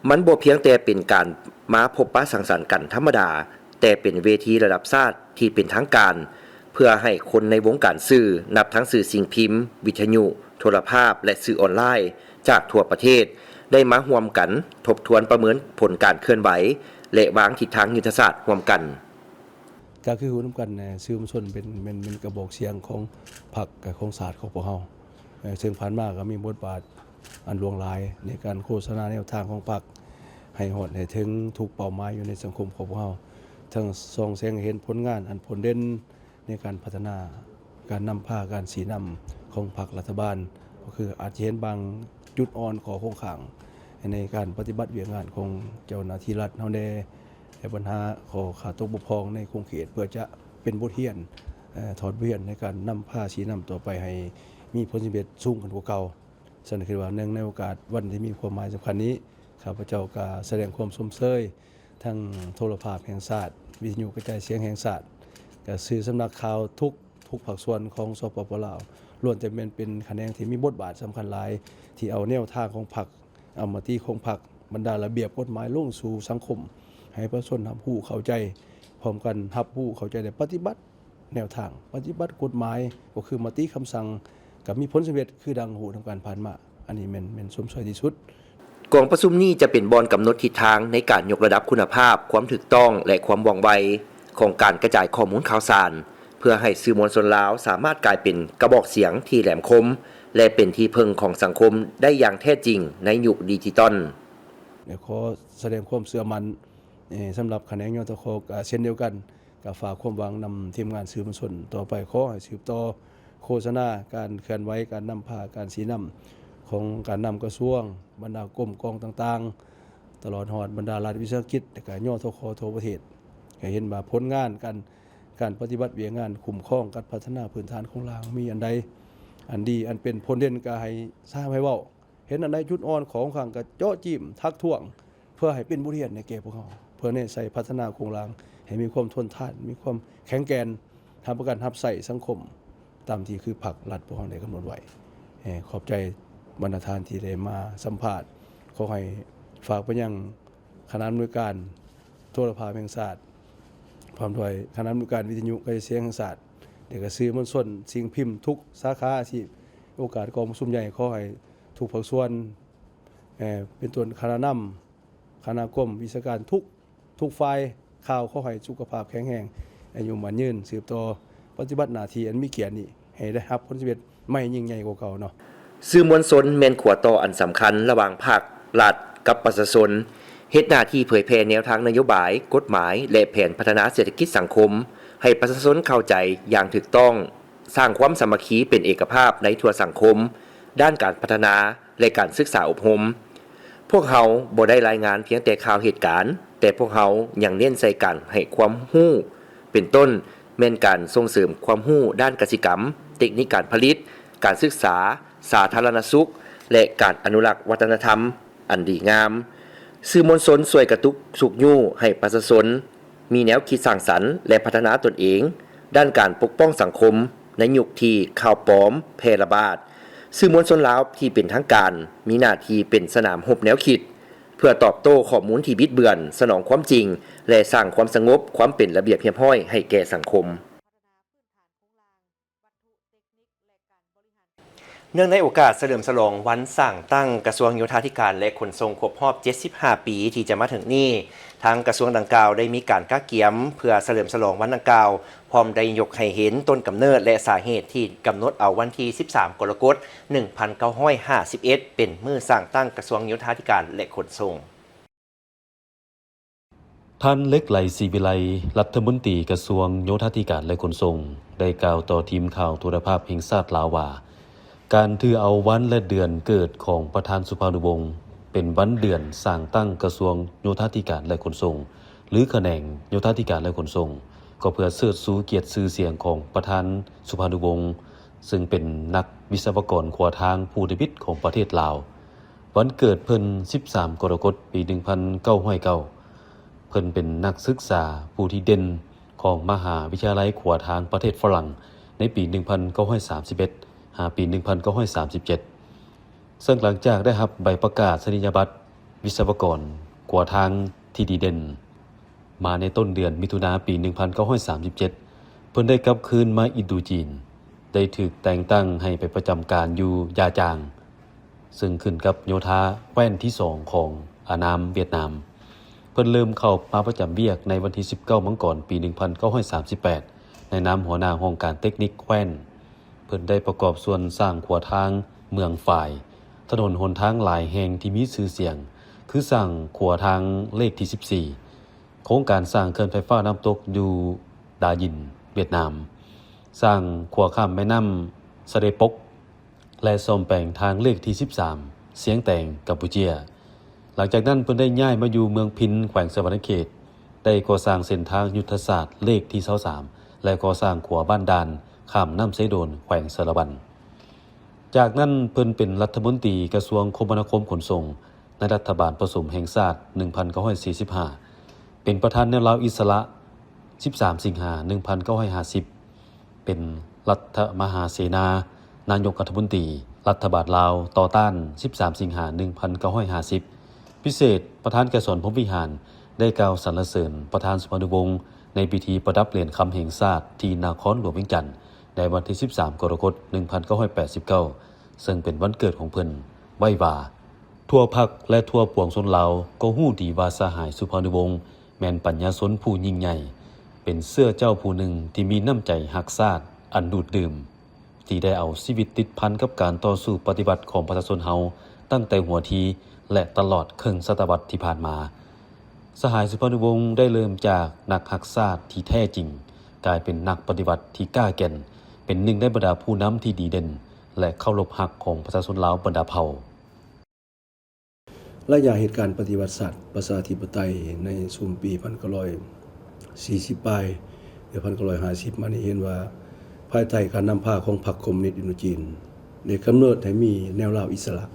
ມັນບໍ່ພຽງແຕ່ເປັນການມາພົບປະສັງສັນກັນທຳມະດາ, ແຕ່ເປັນເວທີລະດັບຊາດທີ່ເປັນທາງການ ເພື່ອໃຫ້ຄົນໃນວົງການສື່, ນັບທັງສື່ສິ່ງພິມ, ວິທະຍຸ, ໂທລະພາບ ແລະ ສື່ອອນລາຍ ຈາກທົ່ວປະເທດ ໄດ້ມາຮ່ວມກັນທົບທວນປະເມີນຜົນການເຄື່ອນໄຫວ ແລະ ວາງທິດທາງຍຸດທະສາດຮ່ວມກັນ. ກໍຄືຮູ້ນຳກັນ, ສື່ມວນຊົນເປັນ, ແມ່ນ, ແມ່ນກະບອກສຽງຂອງພັກ, ຂອງຊາດຂອງພວກເຮົາ. ເຊິ່ງຜ່ານມາກໍມີບົດບາດອັນຫຼວງຫຼາຍໃນການໂຄສະນາແນວທາງຂອງພັກ ໃຫ້ຮອດໃຫ້ເຖິງທຸກເປົ້າໝາຍຢູ່ໃນສັງຄົມຂອງພວກເຮົາ, ທັງສ່ອງແສງໃຫ້ເຫັນຜົນງານອັນໂດດເດັ່ນໃນການພັດທະນາ, ການນຳພາ, ການຊີ້ນຳຂອງພັກລັດຖະບານ, ກໍຄືອາດຈະເຫັນບາງຈຸດອ່ອນ, ຂໍ້ຄົງຄ້າງໃນການປະຕິບັດວຽກງານຂອງເຈົ້າໜ້າທີ່ລັດເຮົາແດ່ ແລະ ບັນຫາຂໍ້ຂາດຕົກບົກຜ່ອງໃນຂົງເຂດ ເພື່ອຈະເປັນບົດຮຽນ, ເອີ່, ຖອດບົດຮຽນໃນການນຳພາຊີ້ນຳຕໍ່ໄປໃຫ້ມີຜົນສຳເລັດສູງຂຶ້ນກວ່າເກົ່າ. ສະນັ້ນ ຄິດວ່າເນື່ອງໃນໂອກາດວັນທີ່ມີຄວາມໝາຍສຳຄັນນີ້, ຂ້າພະເຈົ້າກໍສະແດງຄວາມຊົມເຊີຍທັງໂທລະພາບແຫ່ງຊາດ, ວິທະຍຸກະຈາຍສຽງແຫ່ງຊາດ, ກະສື່ສຳນັກຂ່າວທຸກ, ທຸກພາກສ່ວນຂອງ ສປປ ລາວ, ລ້ວນແຕ່ແມ່ນເປັນຂະແໜງທີ່ມີບົດບາດສຳຄັນຫຼາຍ, ທີ່ເອົາແນວທາງຂອງພັກ, ເອົາມະຕິຂອງພັກ, ບັນດາລະບຽບກົດໝາຍລົງສູ່ສັງຄົມ, ໃຫ້ປະຊາຊົນຮັບຮູ້ເຂົ້າໃຈ, ພ້ອມກັນຮັບຮູ້ເຂົ້າໃຈ ແລະ ປະຕິບັດ ແນວທາງປະຕິບັດກົດໝາຍ ກໍຄືມະຕິຄຳສັ່ງ ກໍມີຜົນສຳເລັດຄືດັ່ງຮູ້ນຳກັນຜ່ານມາ. ອັນນີ້ແມ່ນ, ແມ່ນຊົມເຊີຍທີ່ສຸດ. ກອງປະຊຸມນີ້ຈະເປັນບ່ອນກຳນົດທິດທາງໃນການຍົກລະດັບຄຸນນະພາບ, ຄວາມຖືກຕ້ອງ ແລະ ຄວາມວ່ອງໄວຂອງການກະຈາຍຂໍ້ມູນຂ່າວສານ, ເພື່ອໃຫ້ສື່ມວນຊົນລາວສາມາດກາຍເປັນກະບອກສຽງທີ່ແຫຼມຄົມ ແລະ ເປັນທີ່ເພິ່ງຂອງສັງຄົມໄດ້ຢ່າງແທ້ຈິງໃນຍຸກດິຈິຕອນ. ແລະ ຂໍສະແດງຄວາມເຊື່ອໝັ້ນ, ເອີ່, ສຳລັບຂະແໜງ ຍທຂ ກໍເຊັ່ນດຽວກັນ. ກໍຝາກຄວາມຫວັງນຳທີມງານສື່ມວນຊົນຕໍ່ໄປ, ຂໍໃຫ້ສືບຕໍ່ໂຄສະນາການເຄື່ອນໄຫວ, ການນຳພາ, ການຊີ້ນຳຂອງການນຳກະຊວງ, ບັນດາກົມກອງຕ່າງໆ, ຕະຫຼອດຮອດບັນດາລັດວິສາຫະກິດ ແລະ ກະ ຍທຂ ທົ່ວປະເທດ, ໃຫ້ເຫັນວ່າຜົນງານການ, ການປະຕິບັດວຽກງານຄຸ້ມຄອງ, ການພັດທະນາພື້ນຖານໂຄງລ່າງ ມີອັນໃດອັນດີ, ອັນເປັນຜົນເດັ່ນ ກໍໃຫ້ຊາວໃຫ້ເວົ້າ. ເຫັນອັນໃດຈຸດອ່ອນຂອງຂ້າງ ກໍເຈາະຈີ້ມ, ທັກທ້ວງ ເພື່ອໃຫ້ເປັນບົດຮຽນໃຫ້ແກ່ພວກເຮົາ, ເພື່ອແນໃສ່ພັດທະນາໂຄງລ່າງໃຫ້ມີຄວາມທົນທານ, ມີຄວາມແຂງແກ່ນ, ຮັບປະກັນຮັບໃຊ້ສັງຄົມຕາມທີ່ຄືພັກລັດພວກເຮົາໄດ້ກຳນົດໄວ້. ເອີ ຂອບໃຈບັນດາທ່ານທີ່ໄດ້ມາສຳພາດ. ຂໍໃຫ້ຝາກໄປຍັງຄະນະອຳນວຍການໂທລະພາບແຫ່ງຊາດ ພ້ອມດ້ວຍຄະນະອຳນວຍການວິທະຍຸກະຈາຍສຽງແຫ່ງຊາດ ແລະ ກະສື່ມວນຊົນສິ່ງພິມທຸກສາຂາອາຊີບ. ໂອກາດກອງປະຊຸມໃຫຍ່ ຂໍໃຫ້ທຸກພາກສ່ວນ ເປັນຕົ້ນຄະນະນຳ ຄະນະກົມ ວິຊາການທຸກ ທຸກຝ່າຍຂ່າວ ຂໍໃຫ້ສຸຂະພາບແຂງແຮງ ອາຍຸໝັ້ນຍືນ ສືບຕໍ່ປະຕິບັດໜ້າທີ່ອັນມີກຽດນີ້ ໃຫ້ໄດ້ຮັບຜົນສຳເລັດໃໝ່ຍິ່ງໃຫຍ່ກວ່າເກົ່າເນາະ. ສື່ມວນຊົນແມ່ນຂົວຕໍ່ອັນສຳຄັນລະຫວ່າງພັກ, ລັດ ກັບປະຊາຊົນ, ເຮັດໜ້າທີ່ເຜີຍແຜ່ແນວທາງນະໂຍບາຍ, ກົດໝາຍ ແລະ ແຜນພັດທະນາເສດຖະກິດສັງຄົມ ໃຫ້ປະຊາຊົນເຂົ້າໃຈຢ່າງຖືກຕ້ອງ, ສ້າງຄວາມສາມັກຄີເປັນເອກະພາບໃນທົ່ວສັງຄົມ, ດ້ານການພັດທະນາ ແລະ ການສຶກສາອົບຮົມ. ພວກເຮົາບໍ່ໄດ້ລາຍງານພຽງແຕ່ຂ່າວເຫດການ, ແຕ່ພວກເຮົາຍັງເນັ້ນໃສ່ການໃຫ້ຄວາມຮູ້ ເປັນຕົ້ນແມ່ນການສົ່ງເສີມຄວາມຮູ້ດ້ານກະສິກຳ, ເຕັກນິກການຜະລິດ, ການສຶກສາ, ສາທາລະນະສຸກ ແລະ ການອະນຸລັກວັດທະນະທຳອັນດີງາມ. ສື່ມວນຊົນຊ່ວຍກະຕຸກຊຸກຍູ້ໃຫ້ປະຊາຊົນ ມີແນວຄິດສ້າງສັນ ແລະ ພັດທະນາຕົນເອງ ດ້ານການປົກປ້ອງສັງຄົມ ໃນຍຸກທີ່ຂ່າວປອມແຜ່ລະບາດ. ສື່ມວນຊົນລາວທີ່ເປັນທາງການ ມີໜ້າທີ່ເປັນສະໜາມຮົບແນວຄິດ ເພື່ອຕອບໂຕ້ຂໍ້ມູນທີ່ບິດເບືອນ, ສະໜອງຄວາມຈິງ ແລະ ສ້າງຄວາມສະຫງົບ, ຄວາມເປັນລະບຽບຮຽບຮ້ອຍໃຫ້ແກ່ສັງຄົມ. ເນື່ອງໃນໂອກາດສະເຫຼີມສະຫຼອງວັນສ້າງຕັ້ງກະຊວງໂຍທາທິການ ແລະ ຂົນສົ່ງ ຄົບຮອບເຈັດສິບຫ້າປີທີ່ຈະມາເຖິງນີ້, ທາງກະຊວງດັ່ງກ່າວໄດ້ມີການກະກຽມເພື່ອສະເຫຼີມສະຫຼອງວັນດັ່ງກ່າວ, ພ້ອມໄດ້ຍົກໃຫ້ເຫັນຕົ້ນກຳເນີດ ແລະ ສາເຫດທີ່ກຳນົດເອົາວັນທີສິບສາມ ກໍລະກົດ ໜຶ່ງພັນເກົ້າຮ້ອຍຫ້າສິບເອັດ ເປັນມື້ສ້າງຕັ້ງກະຊວງໂຍທາທິການ ແລະ ຂົນສົ່ງ. ທ່ານ ເລັກໄລ ສີວິໄລ ລັດຖະມົນຕີກະຊວງໂຍທາທິການ ແລະ ຂົນສົ່ງ ໄດ້ກ່າວຕໍ່ທີມຂ່າວໂທລະພາບແຫ່ງຊາດລາວວ່າ, ການຖືເອົາວັນ ແລະ ເດືອນເກີດຂອງປະທານສຸພານຸວົງ ເປັນວັນເດືອນສ້າງຕັ້ງກະຊວງໂຍທາທິການ ແລະ ຂົນສົ່ງ ຫຼື ຂະແໜງໂຍທາທິການ ແລະ ຂົນສົ່ງ ກໍເພື່ອເຊີດຊູກຽດຊື່ສຽງຂອງປະທານສຸພານຸວົງ ເຊິ່ງເປັນນັກວິສະວະກອນຂົວທາງຜູ້ທຳອິດຂອງປະເທດລາວ. ວັນເກີດເພິ່ນ ສິບສາມ ກໍລະກົດ ປີ ໜຶ່ງພັນເກົ້າຮ້ອຍເກົ້າ. ເພິ່ນເປັນນັກສຶກສາຜູ້ທີ່ເດັ່ນຂອງມະຫາວິທະຍາໄລຂົວທາງປະເທດຝຣັ່ງ ໃນປີ ໜຶ່ງພັນເກົ້າຮ້ອຍສາມສິບເອັດ ຫາປີ ໜຶ່ງພັນເກົ້າຮ້ອຍສາມສິບເຈັດ ເຊິ່ງຫຼັງຈາກໄດ້ຮັບໃບປະກາສະນີຍະບັດວິສະວະກອນຂົວທາງທີ່ດີເດັ່ນ ມາໃນຕົ້ນເດືອນມິຖຸນາ ປີ ໜຶ່ງພັນເກົ້າຮ້ອຍສາມສິບເຈັດ ເພິ່ນໄດ້ກັບຄືນມາອິນໂດຈີນ, ໄດ້ຖືກແຕ່ງຕັ້ງໃຫ້ໄປປະຈຳການຢູ່ຢາຈາງ ເຊິ່ງຂຶ້ນກັບໂຍທາແຄວ້ນທີສອງຂອງອານາມຫວຽດນາມ. ເພິ່ນເລີ່ມເຂົ້າມາປະຈຳວຽກໃນວັນທີ ສິບເກົ້າ ມັງກອນ ປີ ໜຶ່ງພັນເກົ້າຮ້ອຍສາມສິບແປດ ໃນນາມຫົວໜ້າຫ້ອງການເຕັກນິກແຄວ້ນ. ເພິ່ນໄດ້ປະກອບສ່ວນສ້າງຂົວທາງເມືອງຝາຍ, ຖະໜົນຫົນທາງຫຼາຍແຫ່ງທີ່ມີຊື່ສຽງ ຄືສ້າງຂົວທາງເລກທີ ສິບສີ່, ໂຄງການສ້າງເຂື່ອນໄຟຟ້ານ້ຳຕົກຢູ່ດາຢິນ ຫວຽດນາມ, ສ້າງຂົວຂ້າມແມ່ນ້ຳສະເດປົກ ແລະ ສ້ອມແປງທາງເລກທີ ສິບສາມ ຊຽງແຕງ ກຳປູເຈຍ. ຫຼັງຈາກນັ້ນເພິ່ນໄດ້ຍ້າຍມາຢູ່ເມືອງພິນ ແຂວງສະຫວັນນະເຂດ, ໄດ້ກໍ່ສ້າງເສັ້ນທາງຍຸດທະສາດເລກທີ ຊາວສາມ ແລະ ກໍ່ສ້າງຂົວບ້ານດ່ານ ຂ້າມນ້ຳເຊໂດນ ແຂວງສາລະວັນ. ຈາກນັ້ນເພິ່ນເປັນລັດຖະມົນຕີກະຊວງຄົມມະນາຄົມຂົນສົ່ງ ໃນລັດຖະບານປະສົມແຫ່ງຊາດ ໜຶ່ງພັນເກົ້າຮ້ອຍສີ່ສິບຫ້າ, ເປັນປະທານແນວລາວອິດສະຫຼະ ສິບສາມ ສິງຫາ ໜຶ່ງພັນເກົ້າຮ້ອຍຫ້າສິບ, ເປັນລັດຖະມະຫາເສນາ ນາຍົກລັດຖະມົນຕີລັດຖະບານລາວຕໍ່ຕ້ານ ສິບສາມ ສິງຫາ ໜຶ່ງພັນເກົ້າຮ້ອຍຫ້າສິບ. ພິເສດ, ປະທານໄກສອນ ພົມວິຫານ ໄດ້ກ່າວສັນລະເສີນປະທານສຸພານຸວົງ ໃນພິທີປະດັບຫຼຽນຄຳແຫ່ງຊາດທີ່ນະຄອນຫຼວງວຽງຈັນ ໃນວັນທີ ສິບສາມ ກໍລະກົດ ໜຶ່ງພັນເກົ້າຮ້ອຍແປດສິບເກົ້າ ເຊິ່ງເປັນວັນເກີດຂອງເພິ່ນ ໄວ້ວ່າ, ທົ່ວພັກ ແລະ ທົ່ວປວງຊົນລາວກໍຮູ້ດີວ່າສະຫາຍສຸພານຸວົງ ແມ່ນປັນຍາຊົນຜູ້ຍິ່ງໃຫຍ່, ເປັນເຊື້ອເຈົ້າຜູ້ໜຶ່ງທີ່ມີນ້ຳໃຈຮັກຊາດອັນດູດດື່ມ, ທີ່ໄດ້ເອົາຊີວິດຕິດພັນກັບການຕໍ່ສູ້ປະຕິວັດຂອງປະຊາຊົນເຮົາຕັ້ງແຕ່ຫົວທີ ແລະ ຕະຫຼອດເຄິ່ງສະຕະວັດທີ່ຜ່ານມາ. ສະຫາຍສຸພານຸວົງໄດ້ເລີ່ມຈາກນັກຮັກຊາດທີ່ແທ້ຈິງ, ກາຍເປັນນັກປະຕິວັດທີ່ກ້າແກ່ນ, ເປັນໜຶ່ງໃນບັນດາຜູ້ນຳທີ່ດີເດັ່ນ ແລະ ເຄົາລົບຮັກຂອງປະຊາຊົນລາວບັນດາເຜົ່າ. ໄລຍະເຫດການປະຕິວັດຊາດປະຊາທິປະໄຕໃນຊຸມປີພັນເກົ້າຮ້ອຍສີ່ສິບປາຍ ຫຼື ພັນເກົ້າຮ້ອຍຫ້າສິບມານີ້ ເຫັນວ່າພາຍໃຕ້ການນຳພາຂອງພັກຄອມມູນິດອິນໂດຈີນ ໄດ້ກຳເນີດໃຫ້ມີແນວລາວອິດສະຫຼະ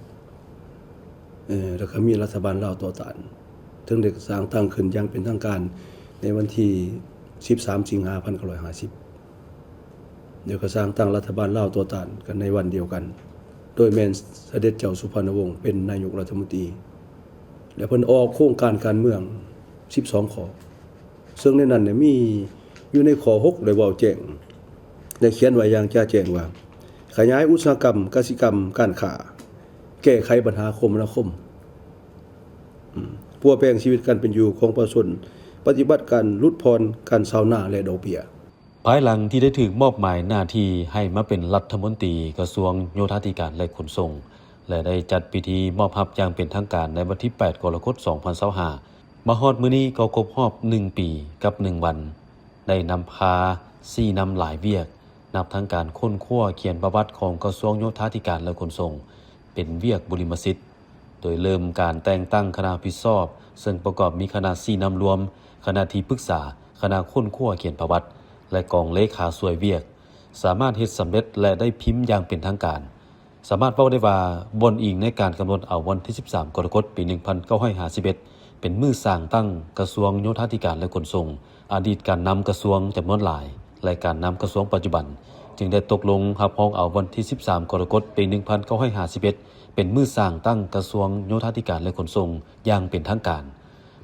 ເອີ ແລ້ວກໍມີລັດຖະບານລາວຕໍ່ຕ້ານ, ເຖິງໄດ້ສ້າງຕັ້ງຂຶ້ນຢ່າງເປັນທາງການໃນວັນທີ ສິບສາມ ສິງຫາ ພັນເກົ້າຮ້ອຍຫ້າສິບ. ແລ້ວກໍສ້າງຕັ້ງລັດຖະບານລາວຕໍ່ຕ້ານກັນໃນວັນດຽວກັນ ໂດຍແມ່ນສະເດັດເຈົ້າສຸພານຸວົງເປັນນາຍົກລັດຖະມົນຕີ ແລະ ເພິ່ນອອກໂຄງການການເມືອງສິບສອງຂໍ້ ເຊິ່ງໃນນັ້ນເນຍມີຢູ່ໃນຂໍ້ຫົກໄດ້ເວົ້າແຈ້ງ ໄດ້ຂຽນໄວ້ຢ່າງຈະແຈ້ງວ່າ ຂະຫຍາຍອຸດສາຫະກຳ, ກະສິກຳ, ການຄ້າ, ແກ້ໄຂບັນຫາຄົມມະນາຄົມ, ອາ, ປົວແປງຊີວິດການເປັນຢູ່ຂອງປະຊາຊົນ, ປະຕິບັດການຫຼຸດຜ່ອນການເຊົ່ານາ ແລະ ດອກເບ້ຍ. ພາຍຫຼັງທີ່ໄດ້ຖືກມອບໝາຍໜ້າທີ່ໃຫ້ມາເປັນລັດຖະມົນຕີກະຊວງໂຍທາທິການ ແລະ ຂົນສົ່ງ ແລະ ໄດ້ຈັດພິທີມອບຮັບຢ່າງເປັນທາງການໃນວັນທີແປດ ກໍລະກົດ ສອງພັນຊາວຫ້າ ມາຮອດມື້ນີ້ກໍຄົບຮອບໜຶ່ງປີກັບໜຶ່ງວັນ, ໄດ້ນຳພາຊີ້ນຳຫຼາຍວຽກ, ນັບທັງການຄົ້ນຄວ້າຂຽນປະຫວັດຂອງກະຊວງໂຍທາທິການ ແລະ ຂົນສົ່ງ ເປັນວຽກບຸລິມະສິດ, ໂດຍເລີ່ມການແຕ່ງຕັ້ງຄະນະຮັບຜິດຊອບ, ເຊິ່ງປະກອບມີຄະນະຊີ້ນຳລວມ, ຄະນະທີ່ປຶກສາ, ຄະນະຄົ້ນຄວ້າຂຽນປະຫວັດ ແລະ ກອງເລຂາຊ່ວຍວຽກ, ສາມາດເຮັດສຳເລັດ ແລະ ໄດ້ພິມຢ່າງເປັນທາງການ. ສາມາດເວົ້າໄດ້ວ່າ, ບ່ອນອີງໃນການກຳນົດເອົາວັນທີສິບສາມ ກໍລະກົດ ປີໜຶ່ງພັນເກົ້າຮ້ອຍຫ້າສິບເອັດ ເປັນມື້ສ້າງຕັ້ງກະຊວງໂຍທາທິການ ແລະ ຂົນສົ່ງ, ອະດີດການນຳກະຊວງຈຳນວນຫຼາຍ ແລະ ການນຳກະຊວງປັດຈຸບັນ ຈຶ່ງໄດ້ຕົກລົງຮັບຮອງເອົາວັນທີສິບສາມ ກໍລະກົດ ປີໜຶ່ງພັນເກົ້າຮ້ອຍຫ້າສິບເອັດ ເປັນມື້ສ້າງຕັ້ງກະຊວງໂຍທາທິການ ແລະ ຂົນສົ່ງຢ່າງເປັນທາງການ.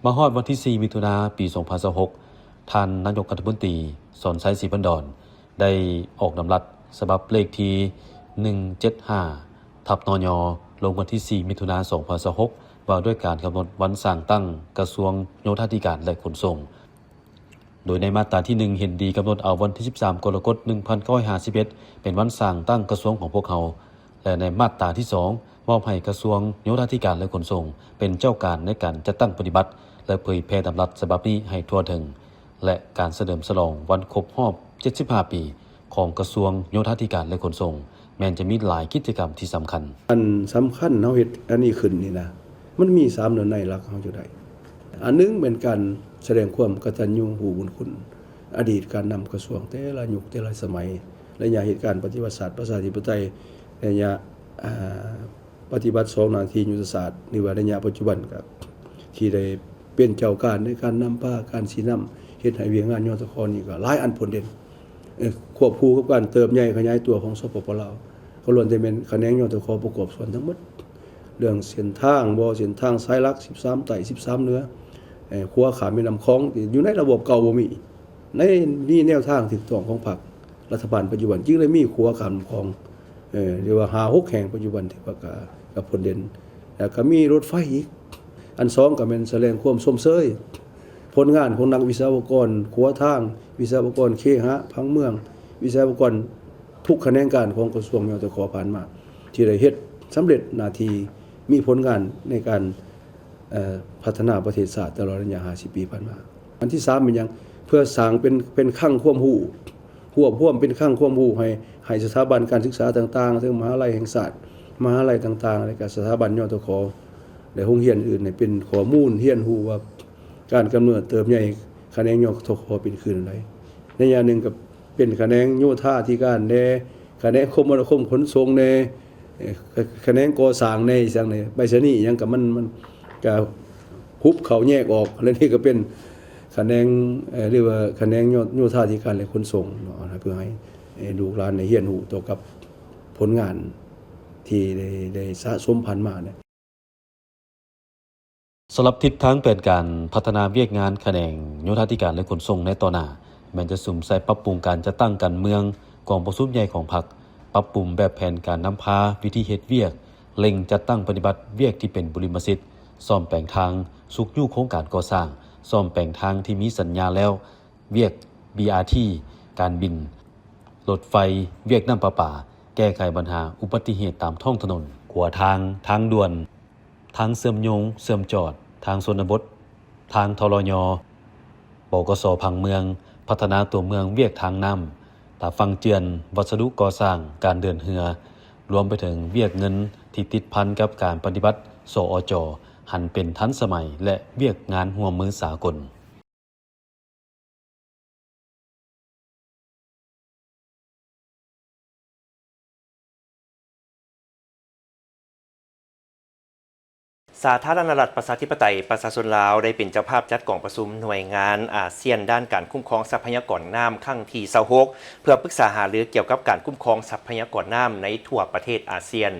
ມາຮອດວັນທີສີ່ ມິຖຸນາ ປີສອງພັນຊາວຫົກ ທ່ານນາຍົກລັດຖະມົນຕີ ສອນໄຊ ສີພັນດອນ ໄດ້ອອກດຳລັດສະບັບເລກທີໜຶ່ງເຈັດຫ້າ ທັບ ນຍ ລົງວັນທີສີ່ ມິຖຸນາ ສອງພັນຊາວຫົກ ວ່າດ້ວຍການກຳນົດວັນສ້າງຕັ້ງກະຊວງໂຍທາທິການ ແລະ ຂົນສົ່ງ, ໂດຍໃນມາດຕາທີໜຶ່ງ ເຫັນດີກຳນົດເອົາວັນທີສິບສາມ ກໍລະກົດ ໜຶ່ງພັນເກົ້າຮ້ອຍຫ້າສິບເອັດ ເປັນວັນສ້າງຕັ້ງກະຊວງຂອງພວກເຮົາ ແລະ ໃນມາດຕາທີສອງ ມອບໃຫ້ກະຊວງໂຍທາທິການ ແລະ ຂົນສົ່ງ ເປັນເຈົ້າການໃນການຈັດຕັ້ງປະຕິບັດ ແລະ ເຜີຍແຜ່ດຳລັດສະບັບນີ້ໃຫ້ທົ່ວເຖິງ ແລະ ການສະເຫຼີມສະຫຼອງວັນຄົບຮອບເຈັດສິບຫ້າປີຂອງກະຊວງໂຍທາທິການ ແລະ ຂົນສົ່ງ ແມ່ນຈະມີຫຼາຍກິດຈະກຳທີ່ສຳຄັນ. ອັນສຳຄັນເຮົາເຮັດອັນນີ້ຂຶ້ນນີ້ນະ ມັນມີສາມເນື້ອໃນຫຼັກເຮົາຈະໄດ້. ອັນໜຶ່ງແມ່ນການສະແດງຄວາມກະຕັນຍູຮູ້ບຸນຄຸນອະດີດການນຳກະຊວງແຕ່ລະຍຸກແຕ່ລະສະໄໝ, ໄລຍະເຫດການປະຕິວັດຊາດປະຊາທິປະໄຕ, ໄລຍະ ອາ ປະຕິບັດສອງໜ້າທີ່ຍຸດທະສາດ ຫຼືວ່າໄລຍະປັດຈຸບັນ ກໍທີ່ໄດ້ເປັນເຈົ້າການໃນການນຳພາ ການຊີ້ນຳ ເຮັດໃຫ້ວຽກງານ ຍທຂ ນີ້ກໍຫຼາຍອັນພົ້ນເດັ່ນ ເອີ ຄວບຄູ່ກັບການເຕີບໃຫຍ່ຂະຫຍາຍຕົວຂອງ ສປປ ລາວ ກໍລ້ວນແຕ່ແມ່ນຂະແໜງ ຍທຂ ປະກອບສ່ວນທັງໝົດ. ເລື່ອງເສັ້ນທາງບໍ່ ເສັ້ນທາງສາຍຫຼັກ ສິບສາມ ໃຕ້ ສິບສາມ ເໜືອ, ເອີ ຂົວຂ້າມແມ່ນ້ຳຂອງ ທີ່ຢູ່ໃນລະບົບເກົ່າບໍ່ມີ. ໃນ ມີແນວທາງຖືກຕ້ອງຂອງພັກ ລັດຖະບານປັດຈຸບັນ ຈຶ່ງໄດ້ມີຂົວຂ້າມນ້ຳຂອງ ເອີ ຫຼືວ່າຫ້າຫົກແຫ່ງປັດຈຸບັນ ທີ່ວ່າກະ ກະພົ້ນເດັ່ນ ແລ້ວກະມີລົດໄຟອີກ. ອັນສອງກະແມ່ນສະແດງຄວາມຊົມເຊີຍຜົນງານຂອງນັກວິສະວະກອນຂົວທາງ, ວິສະວະກອນເຄຫະຜັງເມືອງ, ວິສະວະກອນທຸກຂະແໜງການຂອງກະຊວງ ຍທຂ ຜ່ານມາ ທີ່ໄດ້ເຮັດສຳເລັດໜ້າທີ່ ມີຜົນງານໃນການ ເອີ ພັດທະນາປະເທດຊາດຕະຫຼອດໄລຍະຫ້າສິບປີຜ່ານມາ. ອັນທີສາມແມ່ນຫຍັງ? ເພື່ອສ້າງເປັນ ເປັນຄັງຄວາມຮູ້ ຮວບຮວມເປັນຄັງຄວາມຮູ້ໃຫ້ ໃຫ້ສະຖາບັນການສຶກສາຕ່າງໆ ເຊິ່ງມະຫາໄລແຫ່ງຊາດ, ມະຫາໄລຕ່າງໆ ແລະ ກະສະຖາບັນ ຍທຂ ແລະ ໂຮງຮຽນອື່ນ ໃຫ້ເປັນຂໍ້ມູນຮຽນຮູ້ວ່າ ການກຳເນີດເຕີບໃຫຍ່ຂະແໜງ ຍທຂ ເປັນຄືແນວໃດ. ໃນຢ່າງໜຶ່ງກໍເປັນຂະແໜງໂຍທາທິການແດ່, ຂະແໜງຄົມມະນາຄົມຂົນສົ່ງແດ່, ເອີ ຂະແໜງກໍ່ສ້າງແດ່ ອີຫຍັງແດ່, ໄປສະນີຫຍັງກໍມັນ ມັນກໍຫຸບເຂົ້າແຍກອອກ, ແລະ ນີ້ກໍເປັນຂະແໜງ ເອີ ຫຼືວ່າຂະແໜງໂຍ ໂຍທາທິການ ແລະ ຂົນສົ່ງເນາະ, ເພື່ອໃຫ້ ເອີ ລູກຫຼານໄດ້ຮຽນຮູ້ຕໍ່ກັບຜົນງານທີ່ໄດ້ ໄດ້ສະສົມຜ່ານມາເນຍ. ສຳລັບທິດທາງແຜນການພັດທະນາວຽກງານຂະແໜງໂຍທາທິການ ແລະ ຂົນສົ່ງໃນຕໍ່ໜ້າ ແມ່ນຈະສຸມໃສ່ປັບປຸງການຈັດຕັ້ງການເມືອງ, ກອງປະຊຸມໃຫຍ່ຂອງພັກ, ປັບປຸງແບບແຜນການນຳພາ, ວິທີເຮັດວຽກ, ເລັ່ງຈັດຕັ້ງປະຕິບັດວຽກທີ່ເປັນບຸລິມະສິດ, ສ້ອມແປງທາງ, ຊຸກຍູ້ໂຄງການກໍ່ສ້າງ, ສ້ອມແປງທາງທີ່ມີສັນຍາແລ້ວ, ວຽກ ບີອາທີ, ການບິນ, ລົດໄຟ, ວຽກນ້ຳປະປາ, ແກ້ໄຂບັນຫາອຸບັດຕິເຫດຕາມທ້ອງຖະໜົນ, ຂົວທາງ, ທາງດ່ວນ, ທາງເຊື່ອມໂຍງ, ເຊື່ອມຈອດ, ທາງຊົນນະບົດ, ທາງ ທລຍ, ບກສ ຜັງເມືອງ, ພັດທະນາຕົວເມືອງ, ວຽກທາງນ້ຳ, ຕາຝັ່ງເຈື່ອນ, ວັດສະດຸກໍ່ສ້າງ, ການເດີນເຮືອ, ລວມໄປເຖິງວຽກເງິນທີ່ຕິດພັນກັບການປະຕິບັດ ສອຈ ຫັນເປັນທັນສະໄໝ ແລະ ວຽກງານຮ່ວມມືສາກົນ. ສ ສາທາລະນະລັດປະຊາທິປະໄຕປະຊາຊົນລາວ ໄດ້ເປັນເຈົ້າພາບຈັດກອງປະຊຸມໜ່ວຍງານອາຊຽນ ດ້ານການຄຸ້ມຄອງຊັບພະຍາກອນນ້ຳຄັ້ງທີຊາວຫົກ ເພື່ອປຶກສາຫາລືກ່ຽວກັບການຄຸ້ມຄອງຊັບພະຍາກອນນ້ຳໃນທົ່ວປະເທດອາຊຽນ.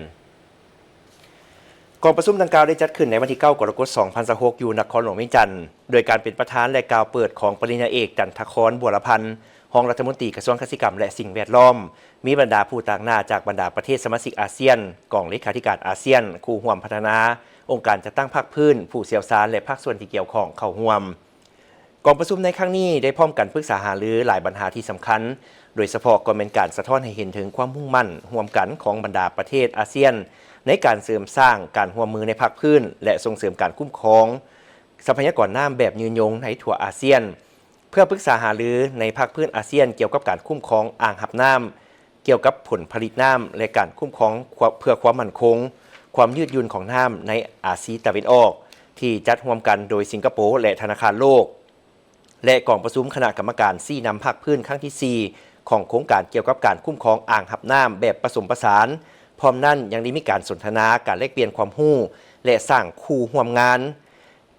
ກອງປະຊຸມດັ່ງກ່າວໄດ້ຈັດຂຶ້ນໃນວັນທີເກົ້າ ກໍລະກົດ ສອງພັນຊາວຫົກ ຢູ່ນະຄອນຫຼວງວຽງຈັນ ໂດຍການເປັນປະທານ ແລະ ກ່າວເປີດຂອງປະລິນຍາເອກ ຈັນທະຄອນ ບົວລະພັນ ຮອງລັດຖະມົນຕີກະຊວງກະສິກຳ ແລະ ສິ່ງແວດລ້ອມ, ມີບັນດາຜູ້ຕາງໜ້າຈາກບັນດາປະເທດສະມາຊິກອາຊຽນ, ກອງເລຂາທິການອາຊຽນ, ຄູ່ຮ່ວມພັດທະນາ, ອົງການຈັດຕັ້ງພາກພື້ນ, ຜູ້ຊ່ຽວຊານ ແລະ ພາກສ່ວນທີ່ກ່ຽວຂ້ອງເຂົ້າຮ່ວມ. ກອງປະຊຸມໃນຄັ້ງນີ້ໄດ້ພ້ອມກັນປຶກສາຫາລືຫຼາຍບັນຫາທີ່ສຳຄັນ, ໂດຍສະເພາະກໍແມ່ນການສະທ້ອນໃຫ້ເຫັນເຖິງຄວາມມຸ່ງໝັ້ນຮ່ວມກັນຂອງບັນດາປະເທດອາຊຽນ ໃນການເສີມສ້າງການຮ່ວມມືໃນພາກພື້ນ ແລະ ສົ່ງເສີມການຄຸ້ມຄອງຊັບພະຍາກອນນ້ຳແບບຍືນຍົງໃນທົ່ວອາຊຽນ. ເພື່ອປຶກສາຫາລືໃນພາກພື້ນອາຊຽນກ່ຽວກັບການຄຸ້ມຄອງອ່າງຮັບນ້ຳ, ກ່ຽວກັບຜົນຜະລິດນ້ຳ ແລະ ການຄຸ້ມຄອງເພື່ອຄວາມໝັ້ນຄົງ, ຄວາມຍືດຫຍຸ່ນຂອງນ້ຳໃນອາຊີຕາເວັນອອກ ທີ່ຈັດຮ່ວມກັນໂດຍສິງກະໂປ ແລະ ທະນາຄານໂລກ ແລະ ກອງປະຊຸມຄະນະກຳມະການຊີ້ນຳພາກພື້ນຄັ້ງທີສີ່ ຂອງໂຄງການກ່ຽວກັບການຄຸ້ມຄອງອ່າງຮັບນ້ຳແບບປະສົມປະສານ. ພ້ອມນັ້ນຍັງໄດ້ມີການສົນທະນາ, ການແລກປ່ຽນຄວາມຮູ້ ແລະ ສ້າງຄູ່ຮ່ວມງານ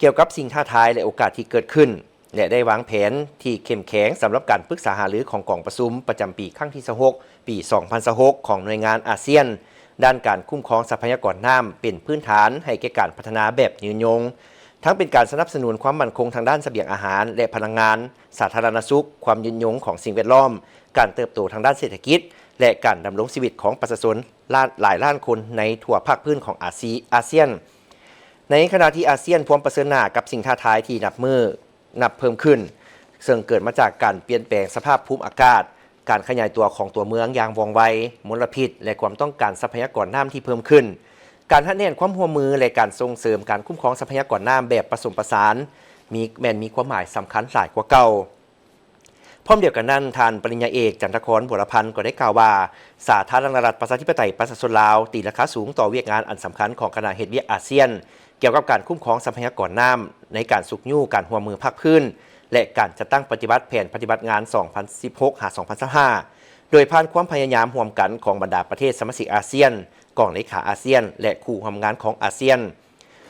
ກ່ຽວກັບສິ່ງທ້າທາຍ ແລະ ໂອກາດທີ່ເກີດຂຶ້ນ ແລະ ໄດ້ວາງແຜນທີ່ເຂັ້ມແຂງສຳລັບການປຶກສາຫາລືຂອງກອງປະຊຸມປະຈຳປີຄັ້ງທີຊາວຫົກ ປີສອງພັນຊາວຫົກ ຂອງໜ່ວຍງານອາຊຽນ ດ້ານການຄຸ້ມຄອງຊັບພະຍາກອນນ້ຳ ເປັນພື້ນຖານໃຫ້ແກ່ການພັດທະນາແບບຍືນຍົງ, ທັງເປັນການສະໜັບສະໜູນຄວາມໝັ້ນຄົງທາງດ້ານສະບຽງອາຫານ ແລະ ພະລັງງານ, ສາທາລະນະສຸກ, ຄວາມຍືນຍົງຂອງສິ່ງແວດລ້ອມ, ການເຕີບໂຕທາງດ້ານເສດຖະກິດ ແລະ ການດຳລົງຊີວິດຂອງປະຊາຊົນຫຼາຍລ້ານຄົນໃນທົ່ວພາກພື້ນຂອງອາຊີ ອາຊຽນ. ໃນຂະນະທີ່ອາຊຽນພວມປະເຊີນໜ້າກັບສິ່ງທ້າທາຍທີ່ນັບມື້ນັບເພີ່ມຂຶ້ນ, ເຊິ່ງເກີດມາຈາກການປ່ຽນແປງສະພາບພູມອາກາດ, ການຂະຫຍາຍຕົວຂອງຕົວເມືອງຢ່າງວ່ອງໄວ, ມົນລະພິດ ແລະ ຄວາມຕ້ອງການຊັບພະຍາກອນນ້ຳທີ່ເພີ່ມຂຶ້ນ, ການຮັດແໜ້ນຄວາມຮ່ວມມື ແລະ ການສົ່ງເສີມການຄຸ້ມຄອງຊັບພະຍາກອນນ້ຳແບບປະສົມປະສານ ມີ ແມ່ນມີຄວາມໝາຍສຳຄັນຫຼາຍກວ່າເກົ່າ. ພ້ອມດຽວກັນນັ້ນ, ທ່ານປະລິນຍາເອກ ຈັນທະຄອນ ບົວລະພັນ ກໍໄດ້ກ່າວວ່າ ສາທາລະນະລັດປະຊາທິປະໄຕປະຊາຊົນລາວ ຕີລາຄາສູງຕໍ່ວຽກງານອັນສຳຄັນຂອງຄະນະເຮັດວຽກອາຊຽນ ກ່ຽວກັບການຄຸ້ມຄອງຊັບພະຍາກອນນ້ຳ ໃນການຊຸກຍູ້ການຮ່ວມມືພາກພື້ນ ແລະ ການຈັດຕັ້ງປະຕິບັດແຜນປະຕິບັດງານ ສອງພັນສິບຫົກ ຫາ ສອງພັນຊາວຫ້າ ໂດຍຜ່ານຄວາມພະຍາຍາມຮ່ວມກັນຂອງບັນດາປະເທດສະມາຊິກອາຊຽນ, ກອງເລຂາອາຊຽນ ແລະ ຄູ່ຮ່ວມງານຂອງອາຊຽນ.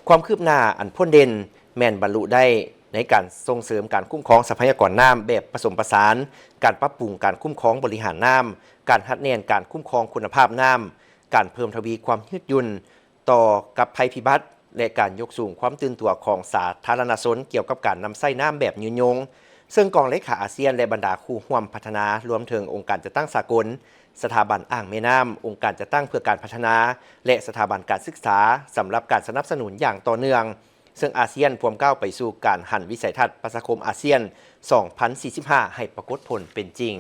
ຄວາມຄືບໜ້າອັນພົ້ນເດັ່ນແມ່ນບັນລຸໄດ້ໃນການສົ່ງເສີມການຄຸ້ມຄອງຊັບພະຍາກອນນ້ຳແບບປະສົມປະສານ, ການປັບປຸງການຄຸ້ມຄອງບໍລິຫານນ້ຳ, ການຮັດແໜ້ນການຄຸ້ມຄອງຄຸນນະພາບນ້ຳ, ການເພີ່ມທະວີຄວາມຍືດຫຍຸ່ນຕໍ່ກັບໄພພິບັດ ແລະ ການຍົກສູງຄວາມຕື່ນຕົວຂອງສາທາລະນະຊົນກ່ຽວກັບການນຳໃຊ້ນ້ຳແບບຍືນຍົງ, ເຊິ່ງກອງເລຂາອາຊຽນ ແລະ ບັນດາຄູ່ຮ່ວມພັດທະນາ ລວມເຖິງອົງການຈັດຕັ້ງສາກົນ, ສະຖາບັນອ່າງແມ່ນ້ຳ, ອົງການຈັດຕັ້ງເພື່ອການພັດທະນາ ແລະ ສະຖາບັນການສຶກສາ ສຳລັບການສະໜັບສະໜູນຢ່າງຕໍ່ເນື່ອງ, ເຊິ່ງອາຊຽນພວມກ້າວໄປສູ່ການຫັນວິໄສທັດປະຊາຄົມອາຊຽນ ສອງພັນສີ່ສິບຫ້າ ໃຫ້ປາກົດຜົນເປັນຈິງ.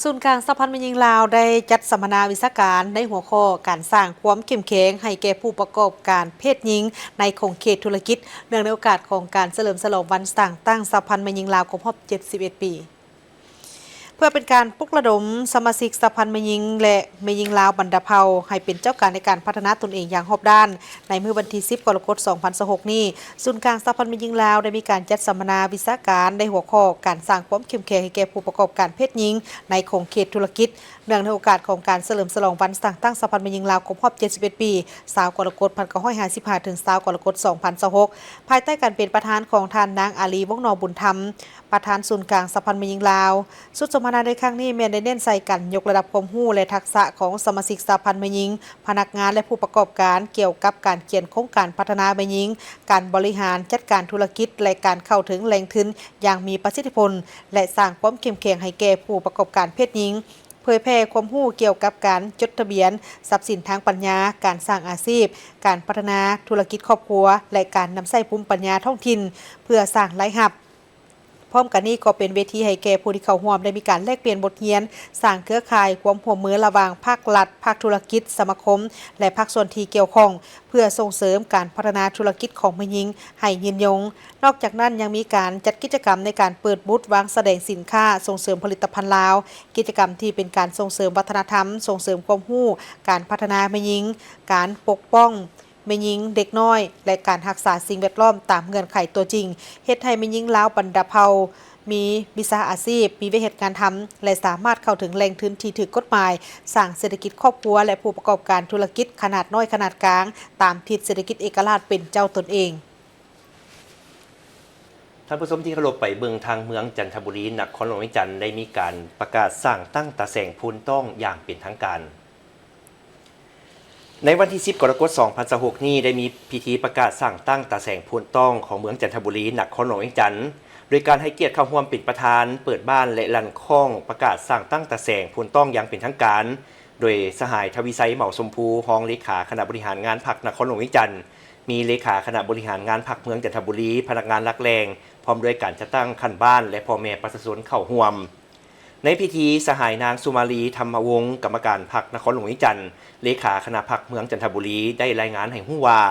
ສູນກາງສະຫະພັນແມ່ຍິງລາວ ໄດ້ຈັດສຳມະນາວິຊາການໃນຫົວຂໍ້ ການສ້າງຄວາມເຂັ້ມແຂງໃຫ້ແກ່ຜູ້ປະກອບການເພດຍິງໃນຂົງເຂດທຸລະກິດ ເນື່ອງໃນໂອກາດຂອງການສະເຫຼີມສະຫຼອງວັນສ້າງຕັ້ງສະຫະພັນແມ່ຍິງລາວຄົບຮອບເຈັດສິບເອັດປີ. ເພື່ອເປັນການປຸກລະດົມສະມາຊິກສະຫະພັນແມ່ຍິງ ແລະ ແມ່ຍິງລາວບັນດາເຜົ່າ ໃຫ້ເປັນເຈົ້າການໃນການພັດທະນາຕົນເອງຢ່າງຮອບດ້ານ, ໃນມື້ວັນທີສິບ ກໍລະກົດ ສອງພັນຊາວຫົກນີ້, ສູນກາງສະຫະພັນແມ່ຍິງລາວ ໄດ້ມີການຈັດສຳມະນາວິຊາການໃນຫົວຂໍ້ ການສ້າງຄວາມເຂັ້ມແຂງໃຫ້ແກ່ຜູ້ປະກອບການເພດຍິງໃນຂົງເຂດທຸລະກິດ ເນື່ອງໃນໂອກາດຂອງການສະເຫຼີມສະຫຼອງວັນສ້າງຕັ້ງສະຫະພັນແມ່ຍິງລາວຄົບຮອບເຈັດສິບເອັດປີ ຊາວ ກໍລະກົດ ພັນເກົ້າຮ້ອຍຫ້າສິບຫ້າ ເຖິງ ຊາວ ກໍລະກົດ ສອງພັນຊາວຫົກ ພາຍໃຕ້ການເປັນປະທານຂອງທ່ານນາງ ອາລີ ວົງໜໍບຸນທຳ ປະທານສູນກາງສະຫະພັນແມ່ຍິງລາວ. ຊຸດສຳມະນາໃນຄັ້ງນີ້ແມ່ນໄດ້ເນັ້ນໃສ່ການຍົກລະດັບຄວາມຮູ້ ແລະ ທັກສະຂອງສະມາຊິກສະຫະພັນແມ່ຍິງ, ພະນັກງານ ແລະ ຜູ້ປະກອບການ ກ່ຽວກັບການຂຽນໂຄງການພັດທະນາແມ່ຍິງ, ການບໍລິຫານຈັດການທຸລະກິດ ແລະ ການເຂົ້າເຖິງແຫຼ່ງທຶນຢ່າງມີປະສິດທິຜົນ ແລະ ສ້າງຄວາມເຂັ້ມແຂງໃຫ້ແກ່ຜູ້ປະກອບການເພດຍິງ, ເຜີຍແຜ່ຄວາມຮູ້ກ່ຽວກັບການຈົດທະບຽນຊັບສິນທາງປັນຍາ, ການສ້າງອາຊີບ, ການພັດທະນາທຸລະກິດຄອບຄົວ ແລະ ການນຳໃຊ້ພູມປັນຍາທ້ອງຖິ່ນເພື່ອສ້າງລາຍຮັບ. ພ້ອມກັນນີ້ກໍເປັນເວທີໃຫ້ແກ່ຜູ້ທີ່ເຂົ້າຮ່ວມໄດ້ມີການແລກປ່ຽນບົດຮຽນ, ສ້າງເຄືອຂ່າຍຄວາມຮ່ວມມືລະຫວ່າງພາກລັດ, ພາກທຸລະກິດ, ສະມາຄົມ ແລະ ພາກສ່ວນທີ່ກ່ຽວຂ້ອງ ເພື່ອສົ່ງເສີມການພັດທະນາທຸລະກິດຂອງແມ່ຍິງໃຫ້ຍືນຍົງ. ນອກຈາກນັ້ນຍັງມີການຈັດກິດຈະກຳໃນການເປີດບູດວາງສະແດງສິນຄ້າ, ສົ່ງເສີມຜະລິດຕະພັນລາວ, ກິດຈະກຳທີ່ເປັນການສົ່ງເສີມວັດທະນະທຳ, ສົ່ງເສີມຄວາມຮູ້, ການພັດທະນາແມ່ຍິງ, ການປົກປ້ອງ ແມ່ຍິງ, ເດັກນ້ອຍ ແລະ ການຮັກສາສິ່ງແວດລ້ອມຕາມເງື່ອນໄຂຕົວຈິງ, ເຮັດໃຫ້ແມ່ຍິງລາວບັນດາເຜົ່າ ມີວິຊາອາຊີບ, ມີວຽກເຮັດງານທຳ ແລະ ສາມາດເຂົ້າເຖິງແຫຼ່ງທຶນທີ່ຖືກກົດໝາຍ, ສ້າງເສດຖະກິດຄອບຄົວ ແລະ ຜູ້ປະກອບການທຸລະກິດຂະໜາດນ້ອຍຂະໜາດກາງ ຕາມທິດເສດຖະກິດເອກະລາດເປັນເຈົ້າຕົນເອງ. ທ່ານຜູ້ຊົມທີ່ເຄົາລົບ, ໄປເບິ່ງທາງເມືອງຈັນທະບູລີ ນະຄອນຫຼວງວຽງຈັນ ໄດ້ມີການປະກາດສ້າງຕັ້ງຕາແສງໂພນຕ້ອງຢ່າງເປັນທາງການ. ໃນວັນທີສິບ ກໍລະກົດ ສອງພັນຊາວຫົກນີ້ ໄດ້ມີພິທີປະກາດສ້າງຕັ້ງຕາແສງໂພນຕ້ອງຂອງເມືອງຈັນທະບູລີ ນະຄອນຫຼວງວຽງຈັນ ໂດຍການໃຫ້ກຽດເຂົ້າຮ່ວມເປັນປະທານເປີດບ້ານ ແລະ ລັ່ນຄ້ອງປະກາດສ້າງຕັ້ງຕາແສງໂພນຕ້ອງຢ່າງເປັນທາງການ ໂດຍສະຫາຍ ທະວີໄຊ ເໝົາຊົມພູ ຮອງເລຂາຄະນະບໍລິຫານງານພັກນະຄອນຫຼວງວຽງຈັນ, ມີເລຂາຄະນະບໍລິຫານງານພັກເມືອງຈັນທະບູລີ, ພະນັກງານຫຼັກແຫຼ່ງ, ພ້ອມດ້ວຍການຈັດຕັ້ງຂັ້ນບ້ານ ແລະ ພໍ່ແມ່ປະຊາຊົນເຂົ້າຮ່ວມ. ໃນພິທີ, ສະຫາຍນາງ ສຸມາລີ ທຳມະວົງ ກຳມະການພັກນະຄອນຫຼວງວຽງຈັນ, ເລຂາຄະນະພັກເມືອງຈັນທະບູລີ ໄດ້ລາຍງານໃຫ້ຮູ້ວ່າ,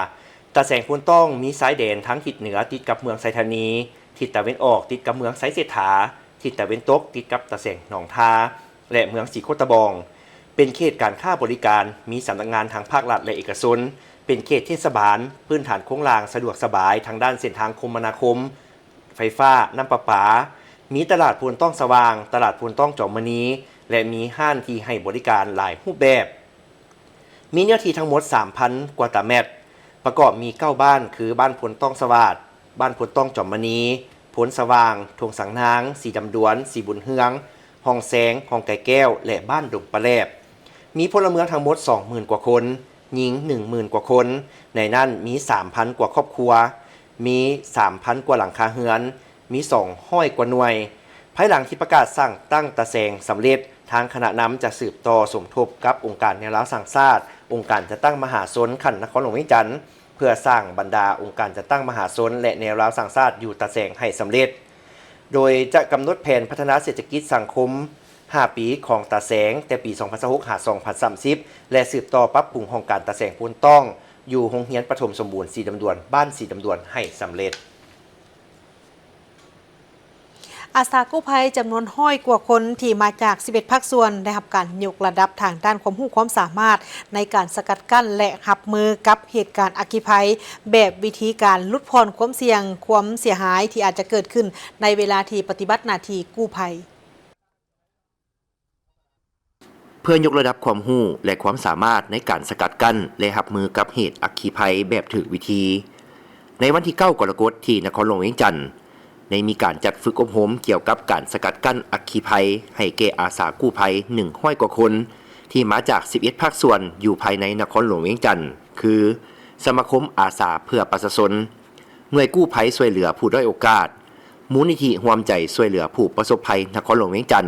ຕາແສງໂພນຕ້ອງມີຊາຍແດນທາງທິດເໜືອຕິດກັບເມືອງໄຊທານີ, ທິດຕາເວັນອອກຕິດກັບເມືອງໄຊເສດຖາ, ທິດຕາເວັນຕົກຕິດກັບຕາແສງໜອງທາ ແລະ ເມືອງສີໂຄດຕະບອງ, ເປັນເຂດການຄ້າບໍລິການ, ມີສຳນັກງານທາງພາກລັດ ແລະ ເອກະຊົນ, ເປັນເຂດເທດສະບານ, ພື້ນຖານໂຄງລ່າງສະດວກສະບາຍທາງດ້ານເສັ້ນທາງຄົມມະນາຄົມ, ໄຟຟ້າ, ນ້ຳປະປາ, ມີຕະຫຼາດໂພນຕ້ອງສະຫວ່າງ, ຕະຫຼາດໂພນຕ້ອງຈອມມະນີ ແລະ ມີຮ້ານທີ່ໃຫ້ບໍລິການຫຼາຍຮູບແບບ. ມີເນື້ອທີ່ທັງໝົດ ສາມພັນ ກວ່າຕາແມັດ, ປະກອບມີ ເກົ້າ ບ້ານ ຄື ບ້ານໂພນຕ້ອງສະຫວາດ, ບ້ານໂພນຕ້ອງຈອມມະນີ, ໂພນສະຫວ່າງ, ທົ່ງສັງນາງ, ສີດຳດວນ, ສີບຸນເຮືອງ, ຮ່ອງແຊງ, ຮ່ອງໄກ່ແກ້ວ ແລະ ບ້ານດົງປາແຫຼບ. ມີພົນລະເມືອງທັງໝົດ ສອງໝື່ນ ກວ່າຄົນ, ຍິງ ໜຶ່ງໝື່ນ ກວ່າຄົນ, ໃນນັ້ນມີ ສາມພັນ ກວ່າຄອບຄົວ, ມີ ສາມພັນ ກວ່າຫຼັງຄາເຮືອນ, ມີ ສອງຮ້ອຍ ກວ່າໜ່ວຍ. ພາຍຫຼັງທີ່ປະກາດສ້າງຕັ້ງຕາແສງສຳເລັດ, ທາງຄະນະນຳຈະສືບຕໍ່ສົມທົບກັບອົງການແນວລາວສ້າງຊາດ, ອົງການຈັດຕັ້ງມະຫາຊົນຂັ້ນນະຄອນຫຼວງວຽງຈັນ, ເພື່ອສ້າງບັນດາອົງການຈັດຕັ້ງມະຫາຊົນ ແລະ ແນວລາວສ້າງຊາດຢູ່ຕາແສງໃຫ້ສຳເລັດ. ໂດຍຈະກຳນົດແຜນພັດທະນາເສດຖະກິດສັງຄົມຫ້າປີຂອງຕາແສງ ແຕ່ປີສອງພັນຊາວຫົກ ຫາ ສອງພັນສາມສິບ ແລະ ສືບຕໍ່ປັບປຸງຫ້ອງການຕາແສງໂພນຕ້ອງ ຢູ່ໂຮງຮຽນປະຖົມສົມບູນສີດຳດວນ ບ້ານສີດຳດວນໃຫ້ສຳເລັດ. ອາສາກູ້ໄພຈຳນວນຮ້ອຍກວ່າຄົນທີ່ມາຈາກສິບເອັດພາກສ່ວນ ໄດ້ຮັບການຍົກລະດັບທາງດ້ານຄວາມຮູ້ຄວາມສາມາດໃນການສະກັດກັ້ນ ແລະ ຮັບມືກັບເຫດການອັກຄີໄພ ແບບວິທີການຫຼຸດຜ່ອນຄວາມສ່ຽງຄວາມເສຍຫາຍທີ່ອາດຈະເກີດຂຶ້ນໃນເວລາທີ່ປະຕິບັດໜ້າທີ່ກູ້ໄພ. ເພື່ອຍົກລະດັບຄວາມຮູ້ ແລະ ຄວາມສາມາດໃນການສະກັດກັ້ນ ແລະ ຮັບມືກັບເຫດອັກຄີໄພແບບຖືກວິທີ, ໃນວັນທີເກົ້າ ກໍລະກົດ ທີ່ນະຄອນຫຼວງວຽງຈັນ ໄດ້ມີການຈັດຝຶກອົບຮົມກ່ຽວກັບການສະກັດກັ້ນອັກຄີໄພ ໃຫ້ແກ່ອາສາກູ້ໄພ ໜຶ່ງຮ້ອຍກວ່າຄົນ ທີ່ມາຈາກສິບເອັດພາກສ່ວນຢູ່ພາຍໃນນະຄອນຫຼວງວຽງຈັນ ຄື ສະມາຄົມອາສາເພື່ອປະຊາຊົນ, ໜ່ວຍກູ້ໄພຊ່ວຍເຫຼືອຜູ້ດ້ອຍໂອກາດ, ມູນນິທິຮ່ວມໃຈຊ່ວຍເຫຼືອຜູ້ປະສົບໄພນະຄອນຫຼວງວຽງຈັນ,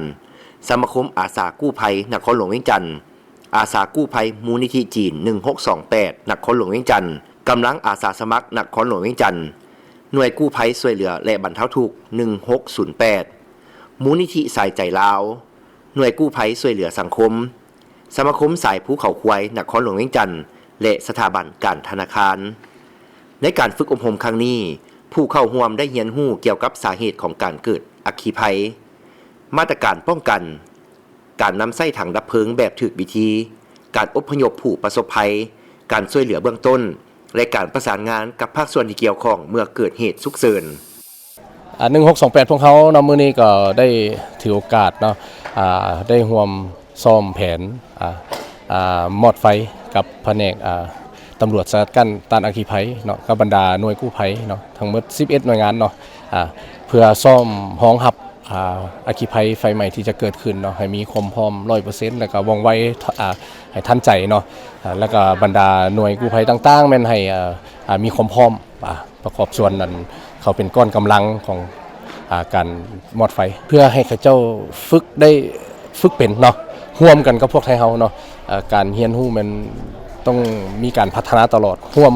ສະມາຄົມອາສາກູ້ໄພນະຄອນຫຼວງວຽງຈັນ, ອາສາກູ້ໄພມູນນິທິຈີນ ໜຶ່ງຫົກສອງແປດ ນະຄອນຫຼວງວຽງຈັນ, ກຳລັງອາສາສະໝັກນະຄອນຫຼວງວຽງຈັນ, ໜ່ວຍກູ້ໄພຊ່ວຍເຫຼືອ ແລະ ບັນເທົາທຸກ ໜຶ່ງຫົກສູນແປດ, ມູນນິທິສາຍໃຈລາວ, ໜ່ວຍກູ້ໄພຊ່ວຍເຫຼືອສັງຄົມ, ສະມາຄົມສາຍພູເຂົາຄວາຍນະຄອນຫຼວງວຽງຈັນ ແລະ ສະຖາບັນການທະນາຄານ. ໃນການຝຶກອົບຮົມຄັ້ງນີ້, ຜູ້ເຂົ້າຮ່ວມໄດ້ຮຽນຮູ້ກ່ຽວກັບສາເຫດຂອງການເກີດອັກຄີໄພ, ມາດຕະການປ້ອງກັນ, ການນຳໃຊ້ຖັງດັບເພີງແບບຖືກວິທີ, ການອົບພະຍົບຜູ້ປະສົບໄພ, ການຊ່ວຍເຫຼືອເບື້ອງຕົ້ນ ແລະ ການປະສານງານກັບພາກສ່ວນທີ່ກ່ຽວຂ້ອງເມື່ອເກີດເຫດສຸກເສີນ. ອ່າ ໜຶ່ງຫົກສອງແປດ ພວກເຮົາເນາະ ມື້ນີ້ກໍໄດ້ຖືໂອກາດເນາະ ອ່າ ໄດ້ຮ່ວມຊ້ອມແຜນ ອ່າ ອ່າ ມອດໄຟກັບພະແນກ ອ່າ ຕຳຫຼວດສະກັດກັ້ນຕ້ານອັກຄີໄພເນາະ ກັບບັນດາໜ່ວຍກູ້ໄພເນາະ ທັງໝົດສິບເອັດໜ່ວຍງານເນາະ ອ່າ ເພື່ອຊ້ອມຮອງຮັບ ອ່າ ອັກຄີໄພໄຟໄໝ້ທີ່ຈະເກີດຂຶ້ນເນາະ ໃຫ້ມີຄວາມພ້ອມຮ້ອຍເປີເຊັນ ແລ້ວກໍວ່ອງໄວ ອ່າ ໃຫ້ທັນໃຈເນາະ ອ່າ ແລ້ວກໍບັນດາໜ່ວຍກູ້ໄພຕ່າງໆ ແມ່ນໃຫ້ ອ່າ ອ່າ ມີຄວາມພ້ອມ ອ່າ ປະກອບສ່ວນນັ້ນ ເຂົາເປັນກ້ອນກຳລັງຂອງ ອ່າ ການມອດໄຟ ເພື່ອໃຫ້ເຂົາເຈົ້າຝຶກໄດ້ ຝຶກເປັນເນາະ ຮ່ວມກັນກັບພວກໄທເຮົາເນາະ ເອີ ການຮຽນຮູ້ແມ່ນຕ້ອງມີການພັດທະນາຕະຫຼອດ ຮ່ວມ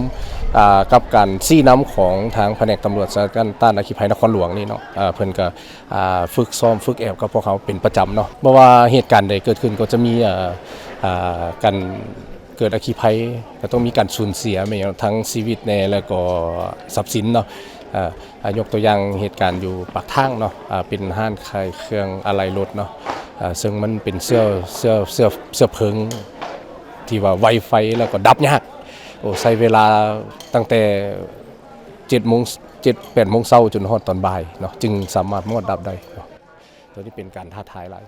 ອ່າ ກັບການຊີ້ນຳຂອງທາງພະແນກຕຳຫຼວດສະກັດກັ້ນຕ້ານອັກຄີໄພນະຄອນຫຼວງນີ້ເນາະ ເອີ ເພິ່ນກໍ ອ່າ ຝຶກຊ້ອມຝຶກແອບກັບພວກເຮົາເປັນປະຈຳເນາະ ບໍ່ວ່າເຫດການໃດເກີດຂຶ້ນກໍຈະມີ ອ່າ ອ່າ ການເກີດອັກຄີໄພ ກໍຕ້ອງມີການສູນເສຍແມ່ນຫຍັງ ທັງຊີວິດແດ່ ແລ້ວກໍຊັບສິນເນາະ ອ່າ ອ່າ ຍົກຕົວຢ່າງເຫດການຢູ່ປາກທາງເນາະ ອ່າ ເປັນຮ້ານຂາຍເຄື່ອງອາໄຫຼ່ລົດເນາະ ອ່າ ເຊິ່ງມັນເປັນເຊື້ອ ເຊື້ອ ເຊື້ອ ເຊື້ອເພີງທີ່ວ່າໄວໄຟ ແລ້ວກໍດັບຍາກ ໂອ້ ໃຊ້ເວລາຕັ້ງແຕ່ ເຈັດໂມງ ເຈັດ ແປດໂມງເຊົ້າຈົນຮອດຕອນບ່າຍເນາະ ຈຶ່ງສາມາດມອດດັບໄດ້ເນາະ. ໂຕນີ້ເປັນການທ້າທາຍຫຼາຍ.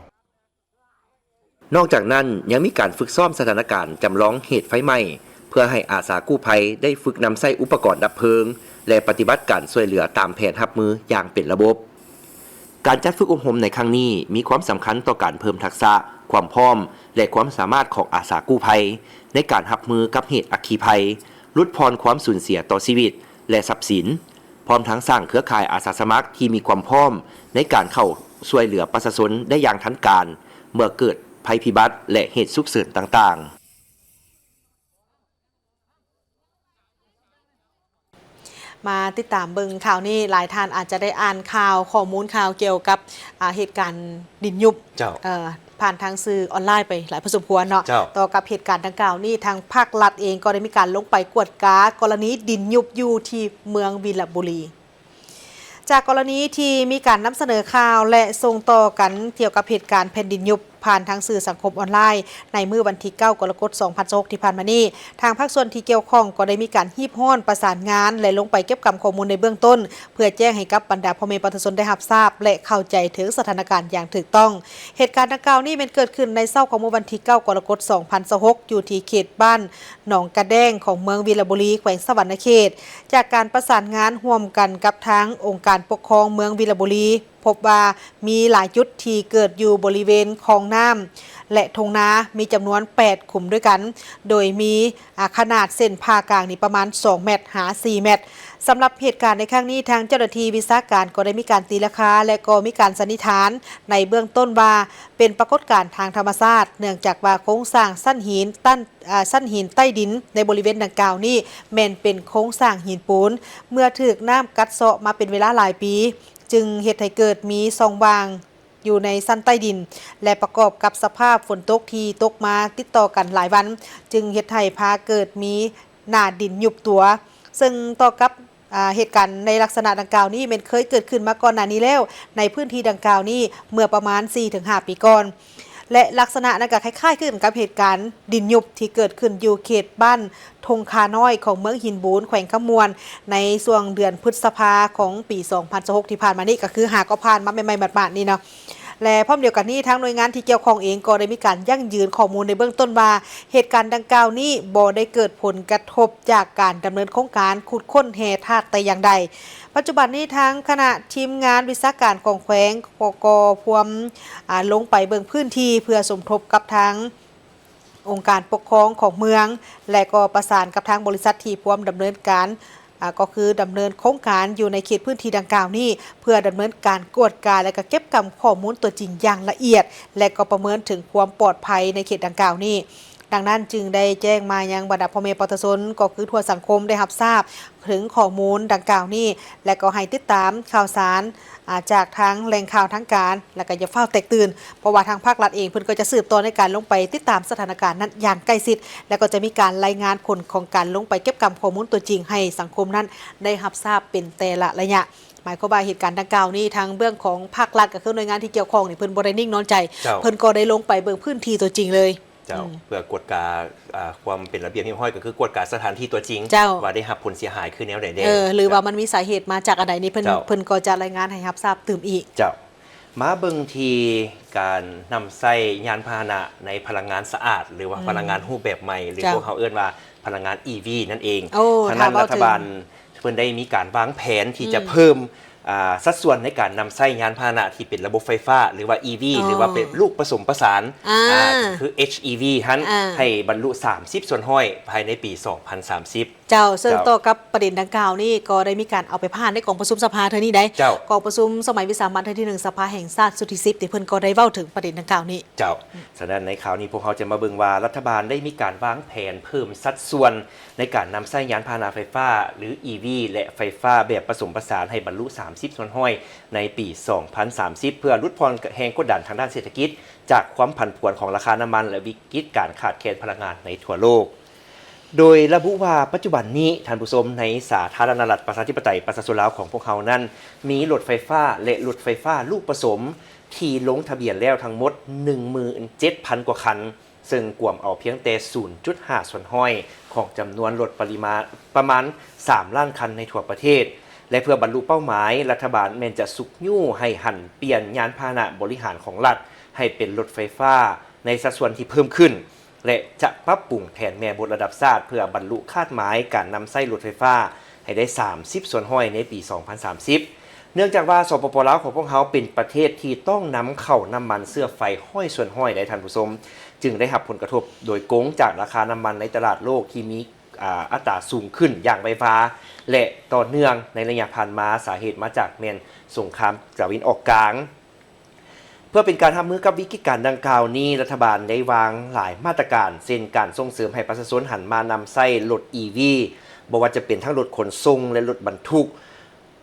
ນອກຈາກນັ້ນ ຍັງມີການຝຶກຊ້ອມສະຖານະການຈຳລອງເຫດໄຟໄໝ້ ເພື່ອໃຫ້ອາສາກູ້ໄພໄດ້ຝຶກນຳໃຊ້ອຸປະກອນດັບເພີງ ແລະ ປະຕິບັດການຊ່ວຍເຫຼືອຕາມແຜນຮັບມືຢ່າງເປັນລະບົບ. ການຈັດຝຶກອົບຮົມໃນຄັ້ງນີ້ ມີຄວາມສຳຄັນຕໍ່ການເພີ່ມທັກສະ, ຄວາມພ້ອມ ແລະ ຄວາມສາມາດຂອງອາສາກູ້ໄພ ໃນການຮັບມືກັບເຫດອັກຄີໄພ, ຫຼຸດຜ່ອນຄວາມສູນເສຍຕໍ່ຊີວິດ ແລະ ຊັບສິນ, ພ້ອມທັງສ້າງເຄືອຂ່າຍອາສາສະໝັກທີ່ມີຄວາມພ້ອມໃນການເຂົ້າຊ່ວຍເຫຼືອປະຊາຊົນໄດ້ຢ່າງທັນການ ເມື່ອເກີດໄພພິບັດ ແລະ ເຫດສຸກເສີນຕ່າງໆ. ມາຕິດຕາມເບິ່ງຂ່າວນີ້, ຫຼາຍທ່ານອາດຈະໄດ້ອ່ານຂ່າວ, ຂໍ້ມູນຂ່າວກ່ຽວກັບ, ອາ, ເຫດການດິນຍຸບ, ເຈົ້າ. ເອີ, ຜ່ານທາງສື່ອອນລາຍໄປຫຼາຍພໍສົມຄວນເນາະ. ເຈົ້າ. ຕໍ່ກັບເຫດການດັ່ງກ່າວນີ້, ທາງພາກລັດເອງກໍໄດ້ມີການລົງໄປກວດກາກໍລະນີດິນຍຸບຢູ່ທີ່ເມືອງວິລະບູລີ. ຈາກກໍລະນີທີ່ມີການນຳສະເໜີຂ່າວ ແລະ ສົ່ງຕໍ່ກັນກ່ຽວກັບເຫດການແຜ່ນດິນຍຸບ ຜ່ານທາງສື່ສັງຄົມອອນລາຍ ໃນມື້ວັນທີເກົ້າ ກໍລະກົດ ສອງພັນຊາວຫົກ ທີ່ຜ່ານມານີ້, ທາງພາກສ່ວນທີ່ກ່ຽວຂ້ອງກໍໄດ້ມີການຮີບຮ້ອນປະສານງານ ແລະ ລົງໄປເກັບກຳຂໍ້ມູນໃນເບື້ອງຕົ້ນ ເພື່ອແຈ້ງໃຫ້ກັບບັນດາພໍ່ແມ່ປະຊາຊົນໄດ້ຮັບຊາບ ແລະ ເຂົ້າໃຈເຖິງສະຖານະການຢ່າງຖືກຕ້ອງ. ເຫດການດັ່ງກ່າວນີ້ແມ່ນເກີດຂຶ້ນໃນເຊົ້າຂອງມື້ວັນທີເກົ້າ ກໍລະກົດ ສອງພັນຊາວຫົກ ຢູ່ທີ່ເຂດບ້ານໜອງກະແດງ ຂອງເມືອງວິລະບູລີ ແຂວງສະຫວັນນະເຂດ. ຈາກການປະສານງານຮ່ວມກັນກັບທາງອົງການປົກຄອງເມືອງວິລະບູລີ ພົບວ່າມີຫຼາຍຈຸດທີ່ເກີດຢູ່ບໍລິເວນຄອງນ້ຳ ແລະ ທົ່ງນາ ມີຈຳນວນແປດຂຸມດ້ວຍກັນ, ໂດຍມີ, ອາ, ຂະໜາດເສັ້ນຜ່າກາງນີ້ປະມານສອງແມັດຫາສີ່ແມັດ. ສຳລັບເຫດການໃນຄັ້ງນີ້, ທາງເຈົ້າໜ້າທີ່ວິຊາການກໍໄດ້ມີການຕີລາຄາ ແລະ ກໍມີການສັນນິຖານໃນເບື້ອງຕົ້ນວ່າ ເປັນປາກົດການທາງທຳມະຊາດ, ເນື່ອງຈາກວ່າໂຄງສ້າງຊັ້ນຫີນຕັນ, ອາ, ຊັ້ນຫີນໃຕ້ດິນໃນບໍລິເວນດັ່ງກ່າວນີ້ ແມ່ນເປັນໂຄງສ້າງຫີນປູນ ເມື່ອຖືກນ້ຳກັດເຊາະມາເປັນເວລາຫຼາຍປີ. ຈຶ່ງເຮັດໃຫ້ເກີດມີຊ່ອງວ່າງຢູ່ໃນຊັ້ນໃຕ້ດິນ ແລະ ປະກອບກັບສະພາບຝົນຕົກທີ່ຕົກມາຕິດຕໍ່ກັນຫຼາຍວັນ ຈຶ່ງເຮັດໃຫ້ພາເກີດມີໜ້າດິນຍຸບຕົວ. ເຊິ່ງຕໍ່ກັບ, ອາ, ເຫດການໃນລັກສະນະດັ່ງກ່າວນີ້ແມ່ນເຄີຍເກີດຂຶ້ນມາກ່ອນໜ້ານີ້ແລ້ວ ໃນພື້ນທີ່ດັ່ງກ່າວນີ້ເມື່ອປະມານສີ່ເຖິງຫ້າປີກ່ອນ. ແລະ ລັກສະນະນັ້ນກໍຄ້າຍໆຄືກັນກັບເຫດການດິນຍຸບທີ່ເກີດຂຶ້ນຢູ່ເຂດບ້ານທົ່ງຄານ້ອຍຂອງເມືອງຫີນບູນ ແຂວງຄຳມ່ວນ ໃນຊ່ວງເດືອນພຶດສະພາຂອງປີສອງພັນຊາວຫົກທີ່ຜ່ານມານີ້, ກໍຄືຫາກໍຜ່ານມາໃໝ່ໆໝາດໆນີ້ເນາະ. ແລະ ພ້ອມດຽວກັນນີ້, ທາງໜ່ວຍງານທີ່ກ່ຽວຂ້ອງເອງກໍໄດ້ມີການຢັ້ງຢືນຂໍ້ມູນໃນເບື້ອງຕົ້ນວ່າ ເຫດການດັ່ງກ່າວນີ້ບໍ່ໄດ້ເກີດຜົນກະທົບຈາກການດຳເນີນໂຄງການຂຸດຄົ້ນແຮ່ທາດແຕ່ຢ່າງໃດ. ປັດຈຸບັນນີ້ທາງຄະນະທີມງານວິຊາການຂອງແຂວງ ກໍພວມ, ອາ, ລົງໄປເບິ່ງພື້ນທີ່ເພື່ອສົມທົບກັບທາງອົງການປົກຄອງຂອງເມືອງ ແລະ ກໍປະສານກັບທາງບໍລິສັດທີ່ພວມດຳເນີນການ, ອາ, ກໍຄືດຳເນີນໂຄງການຢູ່ໃນເຂດພື້ນທີ່ດັ່ງກ່າວນີ້ ເພື່ອດຳເນີນການກວດກາ ແລະ ກໍເກັບກຳຂໍ້ມູນຕົວຈິງຢ່າງລະອຽດ ແລະ ກໍປະເມີນເຖິງຄວາມປອດໄພໃນເຂດດັ່ງກ່າວນີ້. ດັ່ງນັ້ນຈຶ່ງໄດ້ແຈ້ງມາຍັງບັນດາພໍ່ແມ່ປະຊາຊົນ ກໍຄືທົ່ວສັງຄົມໄດ້ຮັບຊາບເຖິງຂໍ້ມູນດັ່ງກ່າວນີ້ ແລະ ກໍໃຫ້ຕິດຕາມຂ່າວສານ, ອາ, ຈາກທາງແຫຼ່ງຂ່າວທາງການ ແລະ ກໍຢ່າຟ້າວແຕກຕື່ນ, ເພາະວ່າທາງພາກລັດເອງເພິ່ນກໍຈະສືບຕໍ່ໃນການລົງໄປຕິດຕາມສະຖານະການນັ້ນຢ່າງໃກ້ຊິດ ແລະ ກໍຈະມີການລາຍງານຜົນຂອງການລົງໄປເກັບກຳຂໍ້ມູນຕົວຈິງໃຫ້ສັງຄົມນັ້ນໄດ້ຮັບຊາບເປັນແຕ່ລະໄລຍະ. ໝາຍຄວາມວ່າເຫດການດັ່ງກ່າວນີ້ ທາງເບື້ອງຂອງພາກລັດ ກໍຄືໜ່ວຍງານທີ່ກ່ຽວຂ້ອງນີ້ ເພິ່ນບໍ່ໄດ້ນິ່ງນອນໃຈ, ເຈົ້າ. ເພິ່ນກໍໄດ້ລົງໄປເບິ່ງພື້ນທີ່ຕົວຈິງເລີຍ. ເຈົ້າ. ອືມ ເພື່ອກວດກາ, ອາ, ຄວາມເປັນລະບຽບຮຽບຮ້ອຍ ກໍຄືກວດກາສະຖານທີ່ຕົວຈິງ ເຈົ້າ. ວ່າໄດ້ຮັບຜົນເສຍຫາຍຄືແນວໃດແດ່. ເອີ ຫຼືວ່າ ເຈົ້າ. ມັນມີສາເຫດມາຈາກອັນໃດນີ້ ເພິ່ນ, ເຈົ້າ. ເພິ່ນກໍຈະລາຍງານໃຫ້ຮັບຊາບຕື່ມອີກ. ເຈົ້າ. ມາເບິ່ງທີ່ການນຳໃຊ້ຍານພາຫະນະໃນພະລັງງານສະອາດ ຫຼືວ່າ ອືມ ພະລັງງານຮູບແບບໃໝ່ ຫຼື ເຈົ້າ. ພວກເຮົາເອີ້ນວ່າພະລັງງານ ອີ ວີ ນັ້ນເອງ. ໂອ້ ທາງດ້ານລັດຖະບານ ເພິ່ນໄດ້ມີການວາງແຜນທີ່ຈະ ອືມ ເພີ່ມ, ອາ, ສັດສ່ວນໃນການນຳໃຊ້ຍານພາຫະນະທີ່ເປັນລະບົບໄຟຟ້າ ຫຼືວ່າ ອີ ວີ ອໍ ຫຼືວ່າເປັນລູກປະສົມປະສານ, ອາ ອາ ຄື ເອັດ ອີ ວີ ຫັ້ນ ອາ ໃຫ້ບັນລຸສາມສິບສ່ວນຮ້ອຍພາຍໃນປີສອງພັນສາມສິບ. ເຈົ້າ, ເຊິ່ງ ເຈົ້າ ຕໍ່ກັບປະເດັນດັ່ງກ່າວນີ້ ກໍໄດ້ມີການເອົາໄປຜ່ານໃນກອງປະຊຸມສະພາເທື່ອນີ້ໄດ໋. ເຈົ້າ. ກອງປະຊຸມສະໄໝວິສາມັນເທື່ອທີໜຶ່ງ ສະພາແຫ່ງຊາດຊຸດທີສິບ ທີ່ເພິ່ນກໍໄດ້ເວົ້າເຖິງປະເດັນດັ່ງກ່າວນີ້. ເຈົ້າ. ສະນັ້ນໃນຄາວນີ້ ພວກເຮົາຈະມາເບິ່ງວ່າລັດຖະບານໄດ້ມີການວາງແຜນເພີ່ມສັດສ່ວນໃນການນຳໃຊ້ຍານພາຫະນະໄຟຟ້າ ຫຼື ອີ ວີ ແລະ ໄຟຟ້າແບບປະສົມປະສານໃຫ້ບັນລຸສາມສິບສ່ວນຮ້ອຍໃນປີສອງພັນສາມສິບ ເພື່ອຫຼຸດຜ່ອນແຮງກົດດັນທາງດ້ານເສດຖະກິດ ຈາກຄວາມຜັນຜວນຂອງລາຄານ້ຳມັນ ແລະ ວິກິດການຂາດແຄນພະລັງງານໃນທົ່ວໂລກ. ໂດຍລະບຸວ່າປັດຈຸບັນນີ້ ທ່ານຜູ້ຊົມ, ໃນສາທາລະນະລັດປະຊາທິປະໄຕປະຊາຊົນລາວຂອງພວກເຮົານັ້ນ ມີລົດໄຟຟ້າ ແລະ ລົດໄຟຟ້າລູກປະສົມ ທີ່ລົງທະບຽນແລ້ວທັງໝົດໜຶ່ງໝື່ນເຈັດພັນກວ່າຄັນ. ເຊິ່ງກວມເອົາພຽງແຕ່ສູນຈຸດຫ້າສ່ວນຮ້ອຍຂອງຈຳນວນລົດປະລິມານ ປະມານສາມລ້ານຄັນໃນທົ່ວປະເທດ ແລະ ເພື່ອບັນລຸເປົ້າໝາຍ, ລັດຖະບານແມ່ນຈະຊຸກຍູ້ໃຫ້ຫັນປ່ຽນຍານພາຫະນະບໍລິຫານຂອງລັດໃຫ້ເປັນລົດໄຟຟ້າໃນສັດສ່ວນທີ່ເພີ່ມຂຶ້ນ ແລະ ຈະປັບປຸງແຜນແມ່ບົດລະດັບຊາດ ເພື່ອບັນລຸຄາດໝາຍການນຳໃຊ້ລົດໄຟຟ້າໃຫ້ໄດ້ສາມສິບສ່ວນຮ້ອຍໃນປີສອງພັນສາມສິບ. ເນື່ອງຈາກວ່າ ສປປ ລາວຂອງພວກເຮົາເປັນປະເທດທີ່ຕ້ອງນຳເຂົ້ານ້ຳມັນເຊື້ອໄຟຮ້ອຍສ່ວນຮ້ອຍ ໄດ໋ທ່ານຜູ້ຊົມ, ຈຶ່ງໄດ້ຮັບຜົນກະທົບໂດຍກົງຈາກລາຄານ້ຳມັນໃນຕະຫຼາດໂລກທີ່ມີ ອາ ອັດຕາສູງຂຶ້ນຢ່າງໄວວາ ແລະ ຕໍ່ເນື່ອງໃນໄລຍະຜ່ານມາ. ສາເຫດມາຈາກແມ່ນສົງຄາມຕາເວັນອອກກາງ. ເພື່ອເປັນການຮັບມືກັບວິກິດການດັ່ງກ່າວນີ້, ລັດຖະບານໄດ້ວາງຫຼາຍມາດຕະການ ເຊັ່ນ ການສົ່ງເສີມໃຫ້ປະຊາຊົນຫັນມານຳໃຊ້ລົດ ອີ ວີ ບໍ່ວ່າຈະເປັນທັງລົດຂົນສົ່ງ ແລະ ລົດບັນທຸກ,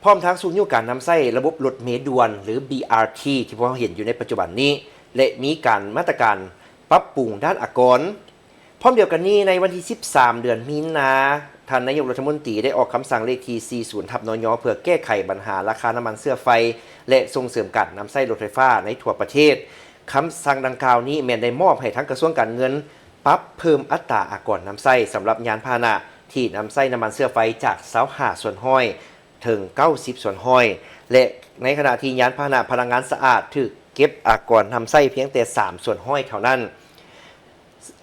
ພ້ອມທັງຊຸກຍູ້ການນຳໃຊ້ລະບົບລົດເມດ່ວນ ຫຼື ບີ ອາ ທີ ທີ່ພວກເຮົາເຫັນຢູ່ໃນປັດຈຸບັນນີ້ ແລະ ມີການ ມາດຕະການປັບປຸງດ້ານອາກອນ. ພ້ອມດຽວກັນນີ້, ໃນວັນທີສິບສາມ ເດືອນມີນາ, ທ່ານນາຍົກລັດຖະມົນຕີໄດ້ອອກຄຳສັ່ງເລກທີສີ່ສິບ ທັບ ນຍ ເພື່ອແກ້ໄຂບັນຫາລາຄານ້ຳມັນເຊື້ອໄຟ ແລະ ສົ່ງເສີມການນຳໃຊ້ລົດໄຟຟ້າໃນທົ່ວປະເທດ. ຄຳສັ່ງດັ່ງກ່າວນີ້ແມ່ນໄດ້ມອບໃຫ້ທາງກະຊວງການເງິນປັບເພີ່ມອັດຕາອາກອນນຳໃຊ້ສຳລັບຍານພາຫະນະທີ່ນຳໃຊ້ນ້ຳມັນເຊື້ອໄຟຈາກຊາວຫ້າສ່ວນຮ້ອຍ ເຖິງເກົ້າສິບສ່ວນຮ້ອຍ ແລະ ໃນຂະນະທີ່ຍານພາຫະນະພະລັງງານສະອາດຖືກເກັບອາກອນນຳໃຊ້ພຽງແຕ່ສາມສ່ວນຮ້ອຍເທົ່ານັ້ນ.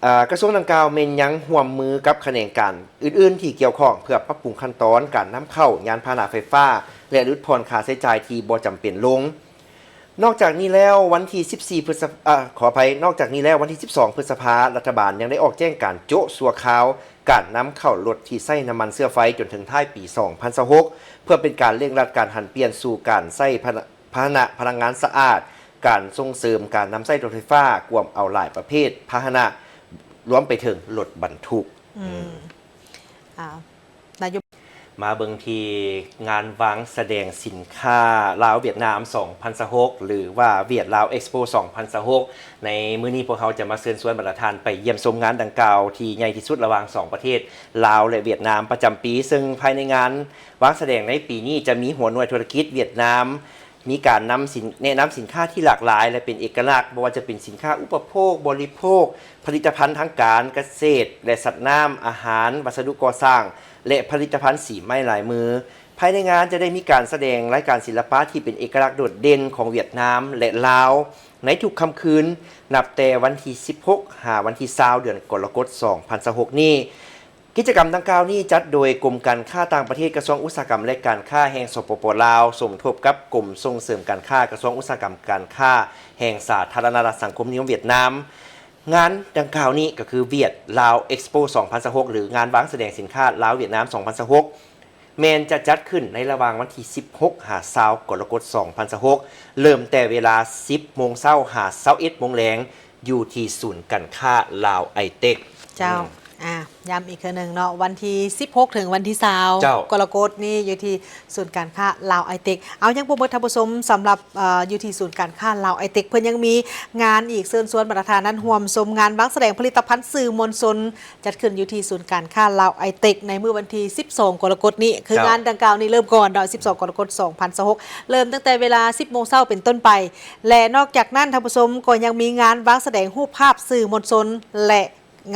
ອາ ກະຊວງດັ່ງກ່າວແມ່ນຍັງຮ່ວມມືກັບຂະແໜງການອື່ນໆທີ່ກ່ຽວຂ້ອງ ເພື່ອປັບປຸງຂັ້ນຕອນການນຳເຂົ້າຍານພາຫະນະໄຟຟ້າ ແລະ ຫຼຸດຜ່ອນຄ່າໃຊ້ຈ່າຍທີ່ບໍ່ຈຳເປັນລົງ. ນອກຈາກນີ້ແລ້ວ ວັນທີສິບສີ່ ພຶດສະ ອາ ຂໍອະໄພ, ນອກຈາກນີ້ແລ້ວ ວັນທີສິບສອງ ພຶດສະພາ ລັດຖະບານຍັງໄດ້ອອກແຈ້ງການໂຈະຊົ່ວຄາວການນຳເຂົ້າລົດທີ່ໃຊ້ນ້ຳມັນເຊື້ອໄຟຈົນເຖິງທ້າຍປີສອງພັນຊາວຫົກ ເພື່ອເປັນການເລັ່ງລັດການຫັນປ່ຽນສູ່ການໃຊ້ພາຫະນະ ພາຫະນະພະລັງງານສະອາດ, ການສົ່ງເສີມການນຳໃຊ້ລົດໄຟຟ້າ, ກວມເອົາຫຼາຍປະເພດພາຫະນະ, ລວມໄປເຖິງລົດບັນທຸກ. ອືມ ອືມ ອ່າ ນາຍົກ ມາເບິ່ງທີ່ງານວາງສະແດງສິນຄ້າລາວ-ຫວຽດນາມສອງພັນຊາວຫົກ ຫຼືວ່າ ຫວຽດລາວເອັກສະໂປສອງພັນຊາວຫົກ. ໃນມື້ນີ້ພວກເຮົາຈະມາເຊີນຊວນບັນດາທ່ານໄປຢ້ຽມຊົມງານດັ່ງກ່າວທີ່ໃຫຍ່ທີ່ສຸດລະຫວ່າງສອງປະເທດລາວ ແລະ ຫວຽດນາມປະຈຳປີ, ເຊິ່ງພາຍໃນງານວາງສະແດງໃນປີນີ້ຈະມີຫົວໜ່ວຍທຸລະກິດຫວຽດນາມ ມີການນຳສິນ ແນະນຳສິນຄ້າທີ່ຫຼາກຫຼາຍ ແລະ ເປັນເອກະລັກ, ບໍ່ວ່າຈະເປັນສິນຄ້າອຸປະໂພກ, ບໍລິໂພກ, ຜະລິດຕະພັນທາງການກະເສດ ແລະ ສັດນ້ຳ, ອາຫານ, ວັດສະດຸກໍ່ສ້າງ ແລະ ຜະລິດຕະພັນສີໄມ້ລາຍມື. ພາຍໃນງານຈະໄດ້ມີການສະແດງລາຍການສິລະປະທີ່ເປັນເອກະລັກໂດດເດັ່ນຂອງຫວຽດນາມ ແລະ ລາວ ໃນທຸກຄ່ຳຄືນ ນັບແຕ່ວັນທີສິບຫົກ ຫາວັນທີຊາວ ເດືອນກໍລະກົດ ສອງພັນຊາວຫົກນີ້. ກິດຈະກຳດັ່ງກ່າວນີ້ຈັດໂດຍກົມການຄ້າຕ່າງປະເທດ ກະຊວງອຸດສາຫະກຳ ແລະ ການຄ້າແຫ່ງ ສປປ ລາວ ສົມທົບກັບກົມສົ່ງເສີມການຄ້າ ກະຊວງອຸດສາຫະກຳ ການຄ້າແຫ່ງສາທາລະນະລັດສັງຄົມນິຍົມຫວຽດນາມ. ງານດັ່ງກ່າວນີ້ກໍຄື ຫວຽດລາວເອັກສະໂປສອງພັນຊາວຫົກ ຫຼື ງານວາງສະແດງສິນຄ້າລາວ-ຫວຽດນາມສອງພັນຊາວຫົກ ແມ່ນຈະຈັດຂຶ້ນໃນລະຫວ່າງວັນທີສິບຫົກ ຫາຊາວ ກໍລະກົດ ສອງພັນຊາວຫົກ ເລີ່ມແຕ່ເວລາສິບໂມງເຊົ້າ ຫາຊາວເອັດໂມງແລງ ຢູ່ທີ່ສູນການຄ້າລາວໄອເຕັກ. ເຈົ້າ ອືມ ອ່າ ຢ້ຳອີກເທື່ອໜຶ່ງເນາະ, ວັນທີສິບຫົກ ເຖິງວັນທີຊາວ ເຈົ້າ ກໍລະກົດນີ້ ຢູ່ທີ່ສູນການຄ້າລາວໄອເຕັກ. ເອົາ ຍັງບໍ່ໝົດທ່ານຜູ້ຊົມ, ສຳລັບ ເອີ ຢູ່ທີ່ສູນການຄ້າລາວໄອເຕັກ ເພິ່ນຍັງມີງານອີກ ເຊີນຊວນບັນດາທ່ານນັ້ນຮ່ວມຊົມງານວາງສະແດງຜະລິດຕະພັນສື່ມວນຊົນ ຈັດຂຶ້ນຢູ່ທີ່ສູນການຄ້າລາວໄອເຕັກ ໃນມື້ວັນທີສິບສອງ ກໍລະກົດນີ້. ຄື ເຈົ້າ ງານດັ່ງກ່າວນີ້ເລີ່ມກ່ອນເນາະ ສິບສອງ ກໍລະກົດ ສອງພັນຊາວຫົກ ເລີ່ມຕັ້ງແຕ່ເວລາສິບໂມງເຊົ້າເປັນຕົ້ນໄປ ແລະ ນອກຈາກນັ້ນ ທ່ານຜູ້ຊົມ ກໍຍັງມີງານວາງສະແດງຮູບພາບສື່ມວນຊົນ ແລະ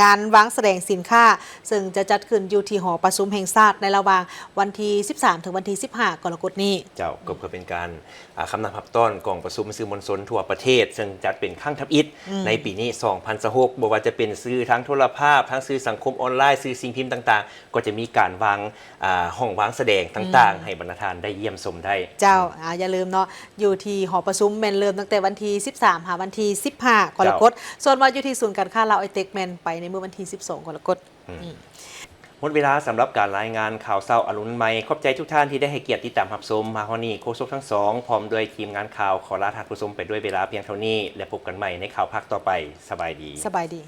ງານວາງສະແດງສິນຄ້າ ເຊິ່ງຈະຈັດຂຶ້ນຢູ່ທີ່ຫໍປະຊຸມແຫ່ງຊາດ ໃນລະຫວ່າງວັນທີສິບສາມ ເຖິງວັນທີສິບຫ້າ ກໍລະກົດນີ້. ເຈົ້າ ກໍເພື່ອເປັນການ ອ່າ ຄຳນັບຮັບຕ້ອນກອງປະຊຸມສື່ມວນຊົນທົ່ວປະເທດ ເຊິ່ງຈັດເປັນຄັ້ງທຳອິດ ອືມ ໃນປີນີ້ ສອງພັນຊາວຫົກ ບໍ່ວ່າຈະເປັນສື່ທາງໂທລະພາບ, ທາງສື່ສັງຄົມອອນລາຍ, ສື່ສິ່ງພິມຕ່າງໆ ກໍຈະມີການວາງ ອ່າ ຫ້ອງວາງສະແດງຕ່າງໆ ອືມ ໃຫ້ບັນດາທ່ານໄດ້ຢ້ຽມຊົມໄດ້. ເຈົ້າ ອືມ ອ່າ ຢ່າລືມເນາະ ຢູ່ທີ່ຫໍປະຊຸມແມ່ນເລີ່ມຕັ້ງແຕ່ວັນທີສິບສາມ ຫາວັນທີສິບຫ້າ ກໍລະກົດ. ເຈົ້າ ສ່ວນວ່າຢູ່ທີ່ສູນການຄ້າລາວໄອເຕັກ ແມ່ນໄປໃນມື້ວັນທີສິບສອງ ກໍລະກົດ. ອືມ ອືມ ໝົດເວລາສຳລັບການລາຍງານຂ່າວເຊົ້າອະລຸນໃໝ່. ຂອບໃຈທຸກທ່ານທີ່ໄດ້ໃຫ້ກຽດຕິດຕາມຮັບຊົມ. ມາຮອດນີ້ ໂຄສົກທັງສອງ ພ້ອມດ້ວຍທີມງານຂ່າວ ຂໍລາທ່ານຜູ້ຊົມໄປດ້ວຍເວລາພຽງເທົ່ານີ້ ແລະ ພົບກັນໃໝ່ໃນຂ່າວພາກຕໍ່ໄປ. ສະບາຍດີ. ສະບາຍດີ.